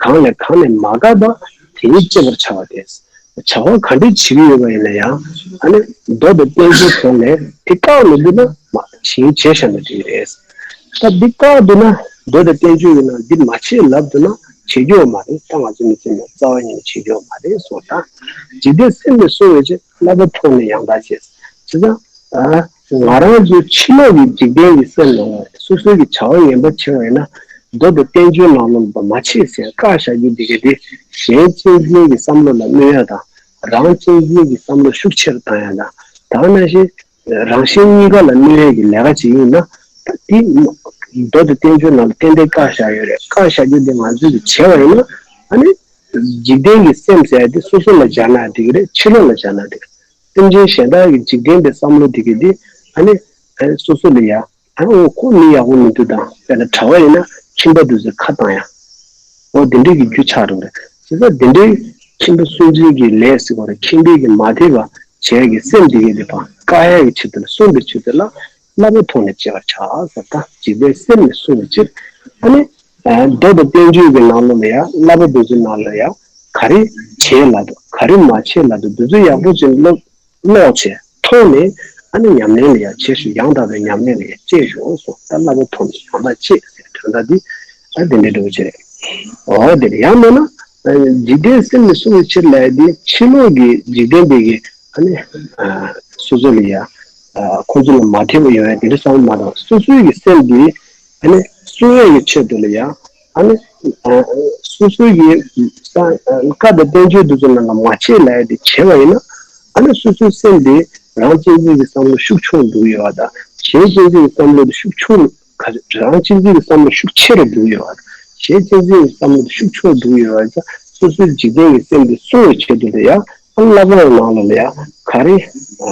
གང་ལས་གང་ནས་མ་བཀག་པ། དེ་ཉིད་སྤྱད་པར་བྱ་བ་སྟེ། བྱ་བ་ག་འདྲ་བྱེད་ཀྱི་ཡོད་པ་ཡིན་ན་ཡང་། ཨ་ནི་མདོ་དང་བསྟན་བཅོས་གང་ལས་དེ་བཀག་མི་འདུག་ན་མ་བྱིན་བྱས་བཞག་ན་འགྲིག་གི་རེད། ད་འདི་བཀག་འདུག་ན། མདོ་དང་བསྟན་བཅོས་ཀྱི་ནང་འདི་མ་བྱེད་ལབ་འདུག་ན། བྱེད་རྒྱུ་མ་རེད། ད་ང་ཚོ་མི་ཚེ་ནང་རྩ་བ་ཉིད་ནས་བྱེད་རྒྱུ་མ་རེད་གསུངས། ད་འཇིག་རྟེན་སེམས་ནི་བསྲུང་བའི་ཕྱིར། བསླབ་པ་མཐོང་ནས་ཡང་དག་བྱེད། བྱས་ཙང་ང་རང་ཚོའི་ཕྱི་ལོགས་ཀྱི་འཇིག་རྟེན་གྱི་སེམས་ནང་ལ་སོ་སོའི་གི་བྱ་བ་ངན་པ་བྱས་པ་ཡིན་ན། མདོ་དང་བསྟན་བཅོས་ནང་ལོགས་ལ་མ་བྱེད་ཟེར་བཀག་བཞག་རྒྱུ་འདི་ག་དེ་གཞན་གཅེས་འཛིན་གྱི་བསམ་བློ་ལ་གནོད་ཡ་དང་། རང་གཅེས་འཛིན་གྱི་བསམ་བློ་ཤུགས་ཆེ་རུ་བཏང་ཡ་དང་། ད་ག་ནང་བཞིན་རང་གཞན་གཉིས་ཀ་ལ་གནོད་ཡས་ཀྱི་ལས་ཀ་ཅིག་ཡིན་ན། ད་དེ་མདོ་དང་བསྟན་བཅོས་ནང་ལ་ཏན་ཏན་བཀག་བཞག་ཡོད་རེད། བཀག་བཞག་རྒྱུ་དེ་ང་ཚོས་ཀྱི་བྱས་པ་ཡིན་ན། ཨ་ནི་འཇིག་རྟེན་གྱི་སེམས་ཟེར་ཡ་དེ་སོ་སོ་ལ་སྦྱར་ན་འགྲིག་གི་རེད། ཕྱི་ལོགས་ལ་སྦྱར་ན་འགྲིག་གི་རེད། སེམས་ཅན་གཞན་དག་གི་འཇིག་རྟེན་པའི་བསམ་བློ་དེ་གི་དེ་ཨ་ནི་ཨ་ནི་སོ་སོ་ལ་ཡ། ཨ་ནི་འོ་ཁོ་མི་ཡག་པོ་མི་འདུག་དང་། དཔེར་ན་གྲྭ་པ་ཡིན་ན་ཁྱིམ་པ་དེ་ཚོས་ཁ་བཏང་ཡ། འོ་དེ་འདྲའི་གི་རྒྱུ་ཆགས་འགྲོ་གི་རེད། བྱས་ཙང་དེ་འདྲའི་ཁྱིམ་པ་སུན་འབྱིན་གྱི་ལས་ཟེར་བ་རེད། ཁྱིམ་པའི་གི་མ་བདེ་བ་བྱས་ཀྱི་སེམས་དེ་གི་དེ་བ་བཀག་ཡ་གི་ཆེད་དུ་ལ་བསྲུང་བའི་ཆེད་དུ་ལ་བསླབ་པ་མཐོང་ནས་བྱེད་པར་བྱ་ཟེར། ད་འཇིག་རྟེན་སེམས་ནི་བསྲུང་བའི་ཕྱིར། ཨ་ནི་མདོ་དང་བསྟན་བཅོས་ཀྱི་ནང་ལོགས་ལ་ཡ། བསླབ་པ་འདི་ཚོའི་ནང་ལ་ཡ། ག་རེ་བྱེད་ལབ་འདུག་ག་རེ་མ་བྱེད་ལབ་འདུག་འདི་ཚོ་ཡག་པོ་ཅིག་ཀློག་ཀློག་བྱས་མཐོང་ནས། ཨ་ནི་ཉམས་ལེན་ལ་ཡ་བྱེད་ཤོག་ཡང་དག་པའི་ཉམས་ལེན་ལ་ཡ་བྱེད་ཤོག་གསུངས། ད་བསླབ་པ་མཐོང་ནས་ཡང་དག་བྱེད་ཟེར་དོན་དག་འདི་ཨ་དེ་འདྲའི་འགྲོ་བྱེད་རེད། འོ་དེ་རེད། ཡང་མིན་ན་འཇིག་རྟེན་སེམས་ནི་བསྲུང་བའི་ཕྱིར་ལབ་ཡ་དེ་ཕྱི་ལོགས་ཀྱི་འཇིག་རྟེན་དེ་གི་ཨ་ནི་སོ་སོ་ལ་ཡ་ཁོང་ཚོ་ལ་མ་ཐེབས་པ་ཡོང་ཡ་དེ་འདྲ་བསམ་བློ་མ་བཏང་། སོ་སོའི་གི་སེམས་དེ་ཨ་ནི་བསྲུང་ཡས་ཀྱི་ཆེད་དུ་ལ་ཡ། ཨ་ནི་སོ་སོའི་གི་བཀའ་དང་བསྟན་བཅོས་འདི་ཚོ་ནང་ལ་མ་བྱེད་ལབ་ཡ་དེ་བྱས་པ་ཡིན་ན། ཨ་ནི་སོ་སོའི་སེམས་དེ་རང་གཅེས་འཛིན་གྱི་བསམ་བློ་ཤུགས་ཆུང་འགྲོ་གི་ཡོད་པ་དང་། གཞན་གཅེས་འཛིན་གྱི་བསམ་བློ་དེ་ཤུགས་ཆུང་། ག་རེ། རང་གཅེས་འཛིན་གྱི་བསམ་བློ་ཤུགས་ཆེ་རུ་འགྲོ་གི་ཡོད་པ་དང་། གཞན་གཅེས་འཛིན་གྱི་བསམ་བློ་དེ་ཤུགས་ཆུང་འགྲོ་གི་ཡོད་པ་ཙང་། སོ་སོའི་འཇིག་རྟེན་གྱི་སེམས་དེ་བསྲུང་བའི་ཆེད་དུ་ལ་ཡ། ཨ་ནི་བསླབ་པ་ནང་ལ་ལ་ཡ་ག་རེ་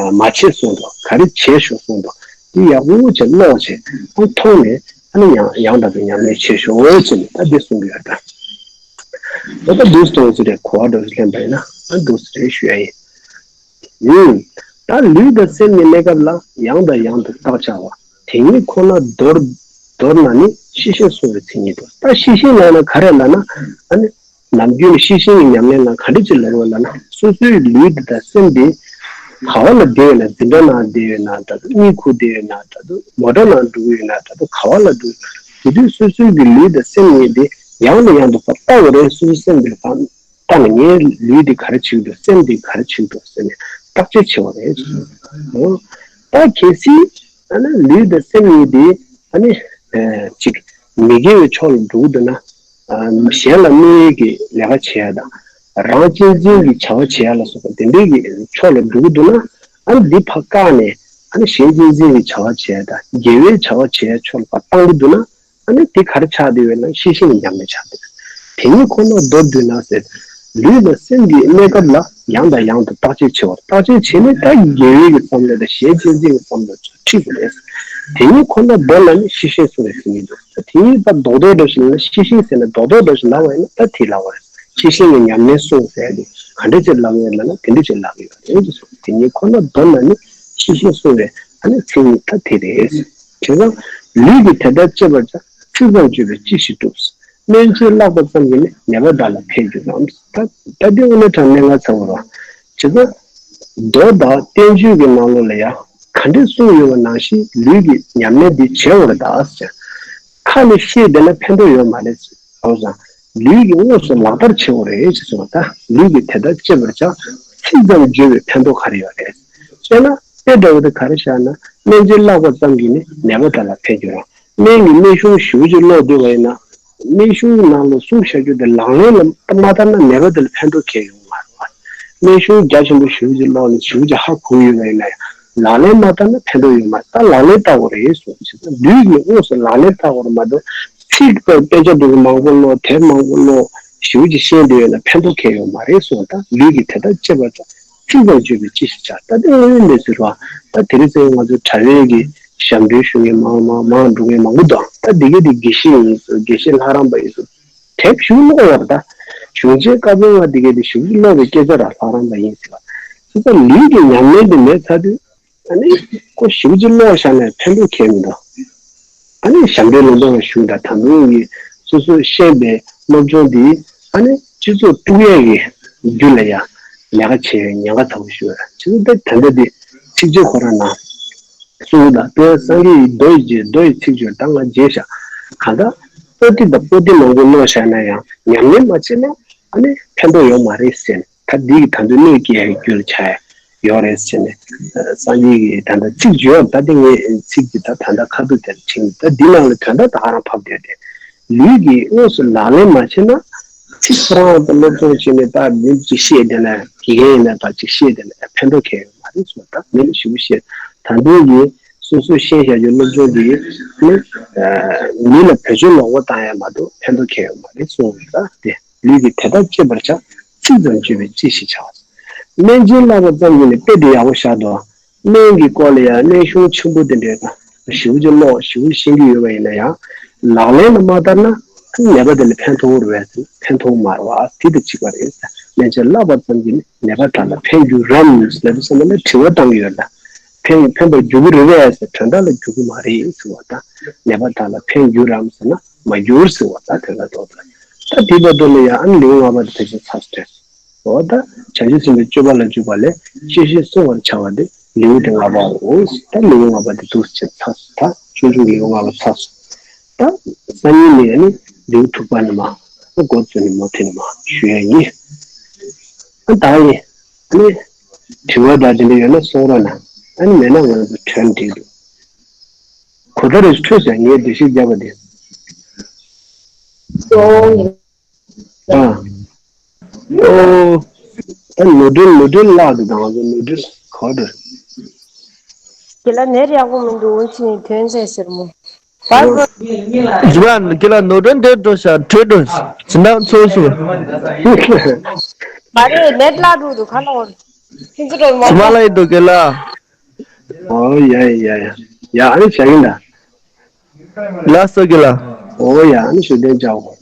མ་བྱེད་གསུངས་འདུག་ག་རེ་བྱེད་ཤོག་གསུངས་འདུག་དེ་ཡག་པོ་བྱས་ཀློག་བྱས། ཨ་མཐོང་ནས་ཨ་ནི་ཡང་ཡང་དག་པའི་ཉམས་ལེན་བྱེད་ཤོག་ཟེར་ནས་ད་འདི་གསུང་གི་ཡོད་ད། ད་ལྟ་འདུག་སྟོང་ཟེར་རེད། གོ་བ་འདྲ་ཞིག་ལེན་པ་ཡིན་ན་ཨ་འདུག་ཟེར་རེད་ཞུ་ཡ་ཡིན། ཡིན། ད་ལུས་དང་སེམས་ཀྱི་གནས་སྐབས་ལ་ཡང་དང་ཡང་དུ་བརྟག་བྱ་བ། དེ་ཉིད་ཁོ་ན་མདོར་མདོར་ན་ནི་ཤེས་བཞིན་བསྲུང་བའི་མཚན་ཉིད་དོ། ད་ཤེས་བཞིན་ལབ་ན་ག་རེ་ལབ་ན། ཨ་ནི་ནམ་རྒྱུན་ནས་ཤེས་བཞིན་གྱི་ཉམས་ལེན་ལ་ག་འདྲ་ཅིག་ལབ་དགོས་ལབ་ན། སོ་སོའི་ལུས་འདི་དང་སེམས་འདི་ག་བ་ལ་བསྡད་ཡོད་ན། འཛིན་གྲྭ་ནང་བསྡད་ཡོད་ན་འདྲ་འདུག་གཉིད་ཁུག་བསྡད་ཡོད་ན་འདྲ་འདུག་མོ་ཊ་ནང་འགྲོ་གི་ཡོད་ན་འདྲ་འདུག་ག་བ་ལ་འགྲོ། དེ་དུས་སོ་སོའི་གི་ལུས་དང་སེམས་གཉིས་འདི་ཡང་ནས་ཡང་དུ་ཕར་བལྟ་དགོས་རེད། སོ་སོའི་སེམས་འདི་ལ་ཕར་བལྟ་ནས་ངའི་ལུས་འདི་ག་རེ་བྱེད་ཀྱི་འདུག་སེམས་འདི་ག་རེ་བྱེད་ཀྱི་འདུག་ཟེར་ནས་བརྟག་དཔྱད་བྱེད་དགོས་རེད། ད་གལ་སྲིད་ཨ་ནི་ལུས་དང་སེམས་གཉིས་འདི་ཨ་ནི་ཅིག་མི་དགེ་བའི་ཕྱོགས་ལ་འགྲོ་གི་འདུག་ན། གཞན་ལ་གནོད་ཡས་ཀྱི་ལས་ཀ་བྱེད་ཡ་དང་། རང་གཅེས་འཛིན་གྱི་བྱ་བ་བྱེད་ཡ་ལ་སོགས་པ་དེ་འདྲའི་གི་ཕྱོགས་ལ་འགྲོ་གི་འདུག་ན། ཨ་ནི་འདི་ཕར་བཀག་ནས་ཨ་ནི་གཞན་གཅེས་འཛིན་གྱི་བྱ་བ་བྱེད་ཡ་དང་དགེ་བའི་བྱ་བ་བྱེད་ཡ་ཕྱོགས་ལ་ཕར་བཏང་གི་འདུག་ན། ཨ་ནི་དེ་ག་རེ་ཆགས་བསྡད་ཡོད་ན་ཤེས་བཞིན་གྱི་ཉམས་ལེན་ཆགས་བསྡད་ཡོད། དེ་ཉིད་ཁོ་ན་མདོར་བསྡུས་ན་ཟེར། ལུས་དང་སེམས་ཀྱི་གནས་སྐབས་ལ་ཡང་དང་ཡང་དུ་བརྟག་དཔྱད་བྱེད་པ། བརྟག་དཔྱད་བྱས་ནས་ད་དགེ་བའི་གི་བསམ་བློ་དང་གཞན་གཅེས་འཛིན་གྱི་བསམ་བློ་ཚོ་ཁྲིད་དགོས་རེད། དེ་ཉིད་ཁོ་ན་མདོར་ན་ནི་ཤེས་བཞིན་བསྲུང་བའི་མཚན་ཉིད་དོ། དེ་ཉིད་ད་རྡོག་རྡོག་འདྲ་ཞིག་ལབ་ན། ཤེས་བཞིན་ཟེར་ན་རྡོག་རྡོག་འདྲ་ཞིག་ལབ་པ་ཡིན་ན་ད་དེ་ལབ་པ་རེད། ཤེས་བཞིན་གྱི་ཉམས་ལེན་བསྲུང་ཟེར་ཡ་དེ་ག་འདྲ་ཅིག་ལབ་ཡོད་ལབ་ན་དེ་འདྲ་ཅིག་ལབ་ཡོད་རེད་ཅེས་གསུངས། དེ་ཉིད་ཁོ་ན་མདོར་ན་ནི་ཤེས་བཞིན་བསྲུང་བའི་ཨ་ནི་མཚན་ཉིད་ད་དེ་རེད། བྱས་ཙང་ལུས་ཀྱིས་དེ་ལྟར་གཅེས་པར་བྱ། ཚིག་ཙམ་བརྗོད་པས་ཅི་ཞིག་འགྲུབ། སྨན་དཔྱད་བཀླགས་པ་ཙམ་གྱིས་ནི། ནད་པ་དག་ལ་ཕན་འགྱུར་རམ། ད་ད་དེ་དངོས་གནས་དྲང་གནད་ང་ཚ་བོ་ར། བྱས་ཙང་མདོ་དང་བསྟན་བཅོས་ཀྱི་ནང་ལོགས་ལ་ཡང་ག་འདྲས་གསུངས་ཡོད་པ་ནང་བཞིན་ལུས་ཀྱི་ཉམས་ལེན་འདི་བྱེད་དགོས་རེད་ད་ཟེར། ཁ་ནས་བཤད་བསྡད་ན་ཕན་ཐོགས་ཡོད་མ་རེད། འོ་ཙང་ལུས་ཀྱི་དངོས་སུ་ལག་བསྟར་བྱེད་དགོས་རེད་ཅེས་གསུངས་པ། ད་ལུས་ཀྱིས་དེ་ལྟར་གཅེས་པར་བྱ། ཚིག་ཙམ་བརྗོད་པའི་ཕན་ཐོགས་ག་རེ་ཡོད་རེད། དཔེར་ན་དཔེ་འདྲ་བོ་དེ་ག་རེ་བཞག་ན། སྨན་དཔྱད་བཀླགས་པ་ཙམ་གྱིས་ནི་ནད་པ་དག་ལ་ཕན་གྱུར་རམ། སྨན་གྱི་སྨན་གཞུང་ཞེ་པོ་ཅིག་ཀློག་སྡོད་པ་ཡིན་ན། སྨན་གཞུང་ནང་ལ་གསུངས་བཞག་རྒྱུ་དེ་ལག་ལེན་ལ་མ་བསྟར་ན་ནད་པ་དེ་ལ་ཕན་ཐོགས་གང་ཡང་ཡོང་མ་རེད་པ། སྨན་གཞུང་རྒྱ་ཆེན་པོ་ཞེ་པོ་ཅིག་ཀློག་ནས་ཞེ་པོ་ཅིག་ཧ་གོ་ཡོད་པ་ཡིན་ན་ཡང་། ལག་ལེན་མ་བསྟར་ན་ཕན་ཐོགས་ཡོད་མ་རེད། ད་ལག་ལེན་བསྟར་དགོས་རེད་གསུངས། བྱས་ཙང་ལུས་ཀྱི་དངོས་སུ་ལག་ལེན་བསྟར་དགོས་རེད་མ་གཏོགས། ཚིག་དང་དཔེ་ཆ་འདི་མང་པོ་ཀློག་དེབ་མང་པོ་ཀློག་ཞེ་པོ་ཅིག་ཤེས་བསྡད་ཡོད་ན་ཕན་ཐོགས་གང་ཡང་ཡོད་མ་རེད་གསུངས། ད་ལུས་ཀྱིས་དེ་ལྟར་གཅེས་པར་བྱ། ཚིག་ཙམ་བརྗོད་པས་ཅི་ཞིག་བྱ། ད་དེ་དངོས་ཡོད་གནས་ཚུལ་རེད་པ། ད་དེ་རིང་ཚེ་ང་ཚོ་གྲྭ་པའི་གི་ཞབས་འདྲེན་ཞུ་མཁན་མང་མང་མང་འགྲོ་མཁན་མང་པོ་འདུག་ད་འདི་ག་དེ་དགེ་བཤེས་ཡིན་ཟེར། དགེ་བཤེས་ལྷ་རམས་པ་ཡིན་ཟེར། དེབ་ཞིག་ཀློག་པ་རེད་ད། གཞུང་ཆེན་བཀའ་པོད་ལྔ་འདི་ག་དེ་ཞིབ་ཅིག་ཀློག་པའི་སྐད་ཆ་ར་ལྷ་རམས་པ་ཡིན་ཟེར་བ། བྱས་ཙང་ལུས་ཀྱི་ཉམས་ལེན་དེ་མེད་ཚར་དུས། ཨ་ནི་ཁོ་ཞིབ་ཅིག་ཀློག་བཞག་ནས་ཕན་ཐོགས་གང་ཡང་མི་འདུག་ཨ་ནི་ཞབས་འདྲེན་ལུང་པ་ལ་བཞུགས་དང་། ད་དུང་གི་སོ་སོས་ཤེས་པའི་སློབ་སྦྱོང་འདི་ཨ་ནི་སྤྱི་ཚོགས་དཀྲུག་ཡས་ཀྱི་རྒྱུ་ལ་ཡང་ལས་ཀ་བྱེད་ཉེན་ཁ་ཚ་པོ་ཞིག་ཡོད། བྱས་ཙང་ད་ལྟ་འདི་ཚིགས་བཅད་ཁོ་རང་ནང་གསུངས་དང་། དཔལ་སངས་རྒྱས་ཡི་མདོ་ཡི་རྗེ། མདོ་ཡི་ཚིག་བརྗོད་ད་ང་བརྗེད་བཞག་གང་ལྟར། པོ་ཏི་དང་པོ་ཏི་མང་པོ་སྣོན་བཞག་ན་ཡང་ཉམས་ལེན་མ་བྱས་ན་ཨ་ནི་ཕན་ཐོགས་ཡོད་མ་རེད་ཟེར་ནས། ད་འདི་གི་ད་དུང་གནོད་སྐྱེལ་ཡག་རྒྱུ་ལ་ཆགས་ཡོད་རེད་ཟེར་ནས། སངས་རྒྱས་ཀྱིས་ད་ལྟ་ཚིག་བརྗོད་ད་དེ་ངས་ཚིག་གི་ད་ད་ལྟ་ཁ་ཐུག་དེར་ཕྱིན། ད་འདི་ནང་ལ་དོན་དག་ད་ཧ་རང་ཕབ་བསྡད་དེ། ལུས་ཀྱིས་དངོས་སུ་ལག་ལེན་མ་བྱས་ན། ཚིག་ཁོ་རང་ད་སློབ་སྦྱོང་བྱས་ནས་ད་མི་ཅིག་བཤད་བསྡད་ན། དགེ་རྒན་ཡིན་ན་ད་ཅིག་བཤད་བསྡད་ན་ཕན་ཐོགས་གང་ཡང་ཡོད་མ་རེད་གསུངས། ད་མི་ལ་ཞེ་པོ་བཤད། ད་དུང་གི་སོ་སོས་ཤེས་བྱ་རྒྱུ་སློབ་སྦྱོང་འདི་ནི་མི་ལ་བེད་སྤྱོད་ལོག་པ་བཏང་ཡ་མ་གཏོགས་ཕན་ཐོགས་གང་ཡང་ཡོད་མ་རེད་གསུངས། ད་དེ་ལུས་ཀྱིས་དེ་ལྟར་གཅེས་པར་བྱ། ཚིག་ཙམ་བརྗོད་པས་ཅི་ཞིག་བྱ། སྨན་སྦྱིན་བསླབ་པ་ཙམ་གྱིས་ནི། དཔེ་དེ་ཡག་པོ་བཞག་འདུག་སྨན་གྱི་སྐོར་ལ་ཡང་སྨན་གཞུང་ཆེན་པོ་དེ་འདྲའི་ཞེ་པོ་ཅིག་ཀློག་ཞེ་པོ་ཤེས་ཀྱི་ཡོད་པ་ཡིན་ན་ཡང་། ལག་ལེན་ལ་མ་བསྟར་ན་ནད་པ་དེ་ལ་ཕན་ཐོགས་རེད་པས། ཕན་ཐོགས་མ་རེད་པ། དེ་དང་གཅིག་པ་རེད། སྨན་སྦྱིན་བསླབ་པ་ཙམ་གྱིས་ནི་ནད་པ་དག་ལ་ཕན་འགྱུར་རམ་ཟེར་ན། དྲི་བ་བཏང་གི་ཡོད་ལ། ཕན་ཕན་པར་འགྱུར་གྱི་རེད་པས་ཟེར། དོན་དག་ལ་འགྱུར་གྱི་མ་རེད་ཟེར་བ་དང་། ནད་པ་དག་ལ་ཕན་འགྱུར་རམ་ཟེར་ན་མ་འགྱུར་ཟེར་བ་དང་། དོན་དག་ཏོག་ཙམ། ད་དེའི་བར་དུ་ལ་ཡང་ཨ་ནི་ལེའུ་ལྔ་པ་དེ་ཕལ་ཆེར་ཚར་སོང་། འོ་ད་བྱང་ཆུབ་སེམས་དཔའི་སྤྱོད་པ་ལ་འཇུག་པ་ལས་ཅི་ཞིག་གསུང་བར་བྱ་བ་དེ་ལེའུ་དེ་ལྔ་པའོ། ད་ལེའུ་ལྔ་པ་དེ་འདུག་སེ་ཚར་སོང་། ད་ཆུང་ཆུང་ལེའུ་ལྔ་པ་ཚར་སོང་། ད་སང་ཉིན་ནས་ནི་ལེའུ་དྲུག་པ་ནི་མ་འགོ་བཙུགས་ནས་མུ་མཐུད་ནས་མ་ཞུ་ཡ་ཡིན། ཨ་ད་ཡིན། ཨ་ནི་དྲི་བ་དང་དེ་འདྲ་ཡོད་ན་གསུང་རོགས་གནང་། ཨ་ནི་མེད་ན་ང་ཚོ་གྲོལ་འགྲིག་འདུག་གོ་བརྡ་རེ་ཞིག་ཐོས་ཟེར། ངས་འགྲེལ་བཤད་བརྒྱབ་པ་དེ། ཨ། ཨོ། ད་ནོར་འཁྲུལ་ནོར་འཁྲུལ་བརླག་འདུག་ད་ང་ཚོ་ནོར་འཁྲུལ་ག་པར་འགྲོ། དེ་ལ་ནེཊ་ཡག་པོ་མི་འདུག་འོན་ཀྱང་དོན་ཚན་ཟེར་མོ། བར་དུ། རྗེས་མ་ཁྱེད་ལ་ནོར་འཁྲུལ་འདི་འགྲོ་ཤག་བྲོས་འགྲོ། སྦྱིན་བདག་ཚོགས་སུ། མ་རེད། ནེཊ་བརླག་འགྲོ་འདུག་ག་ལ་འོར། ཁྱེད་ཚོ་རོལ་མོ། རྗེས་མ་ལ་ཡི་འདུག་གི་ལ། ཨོ་ཡ་ཡ་ཡ་ཡ། ཨ་ནི་བྱ་གི་ད། ལ་སོ་གི་ལ། ཨོ་ཡ། ཨ་ནི་ཞུ་དོན་བྱའོ།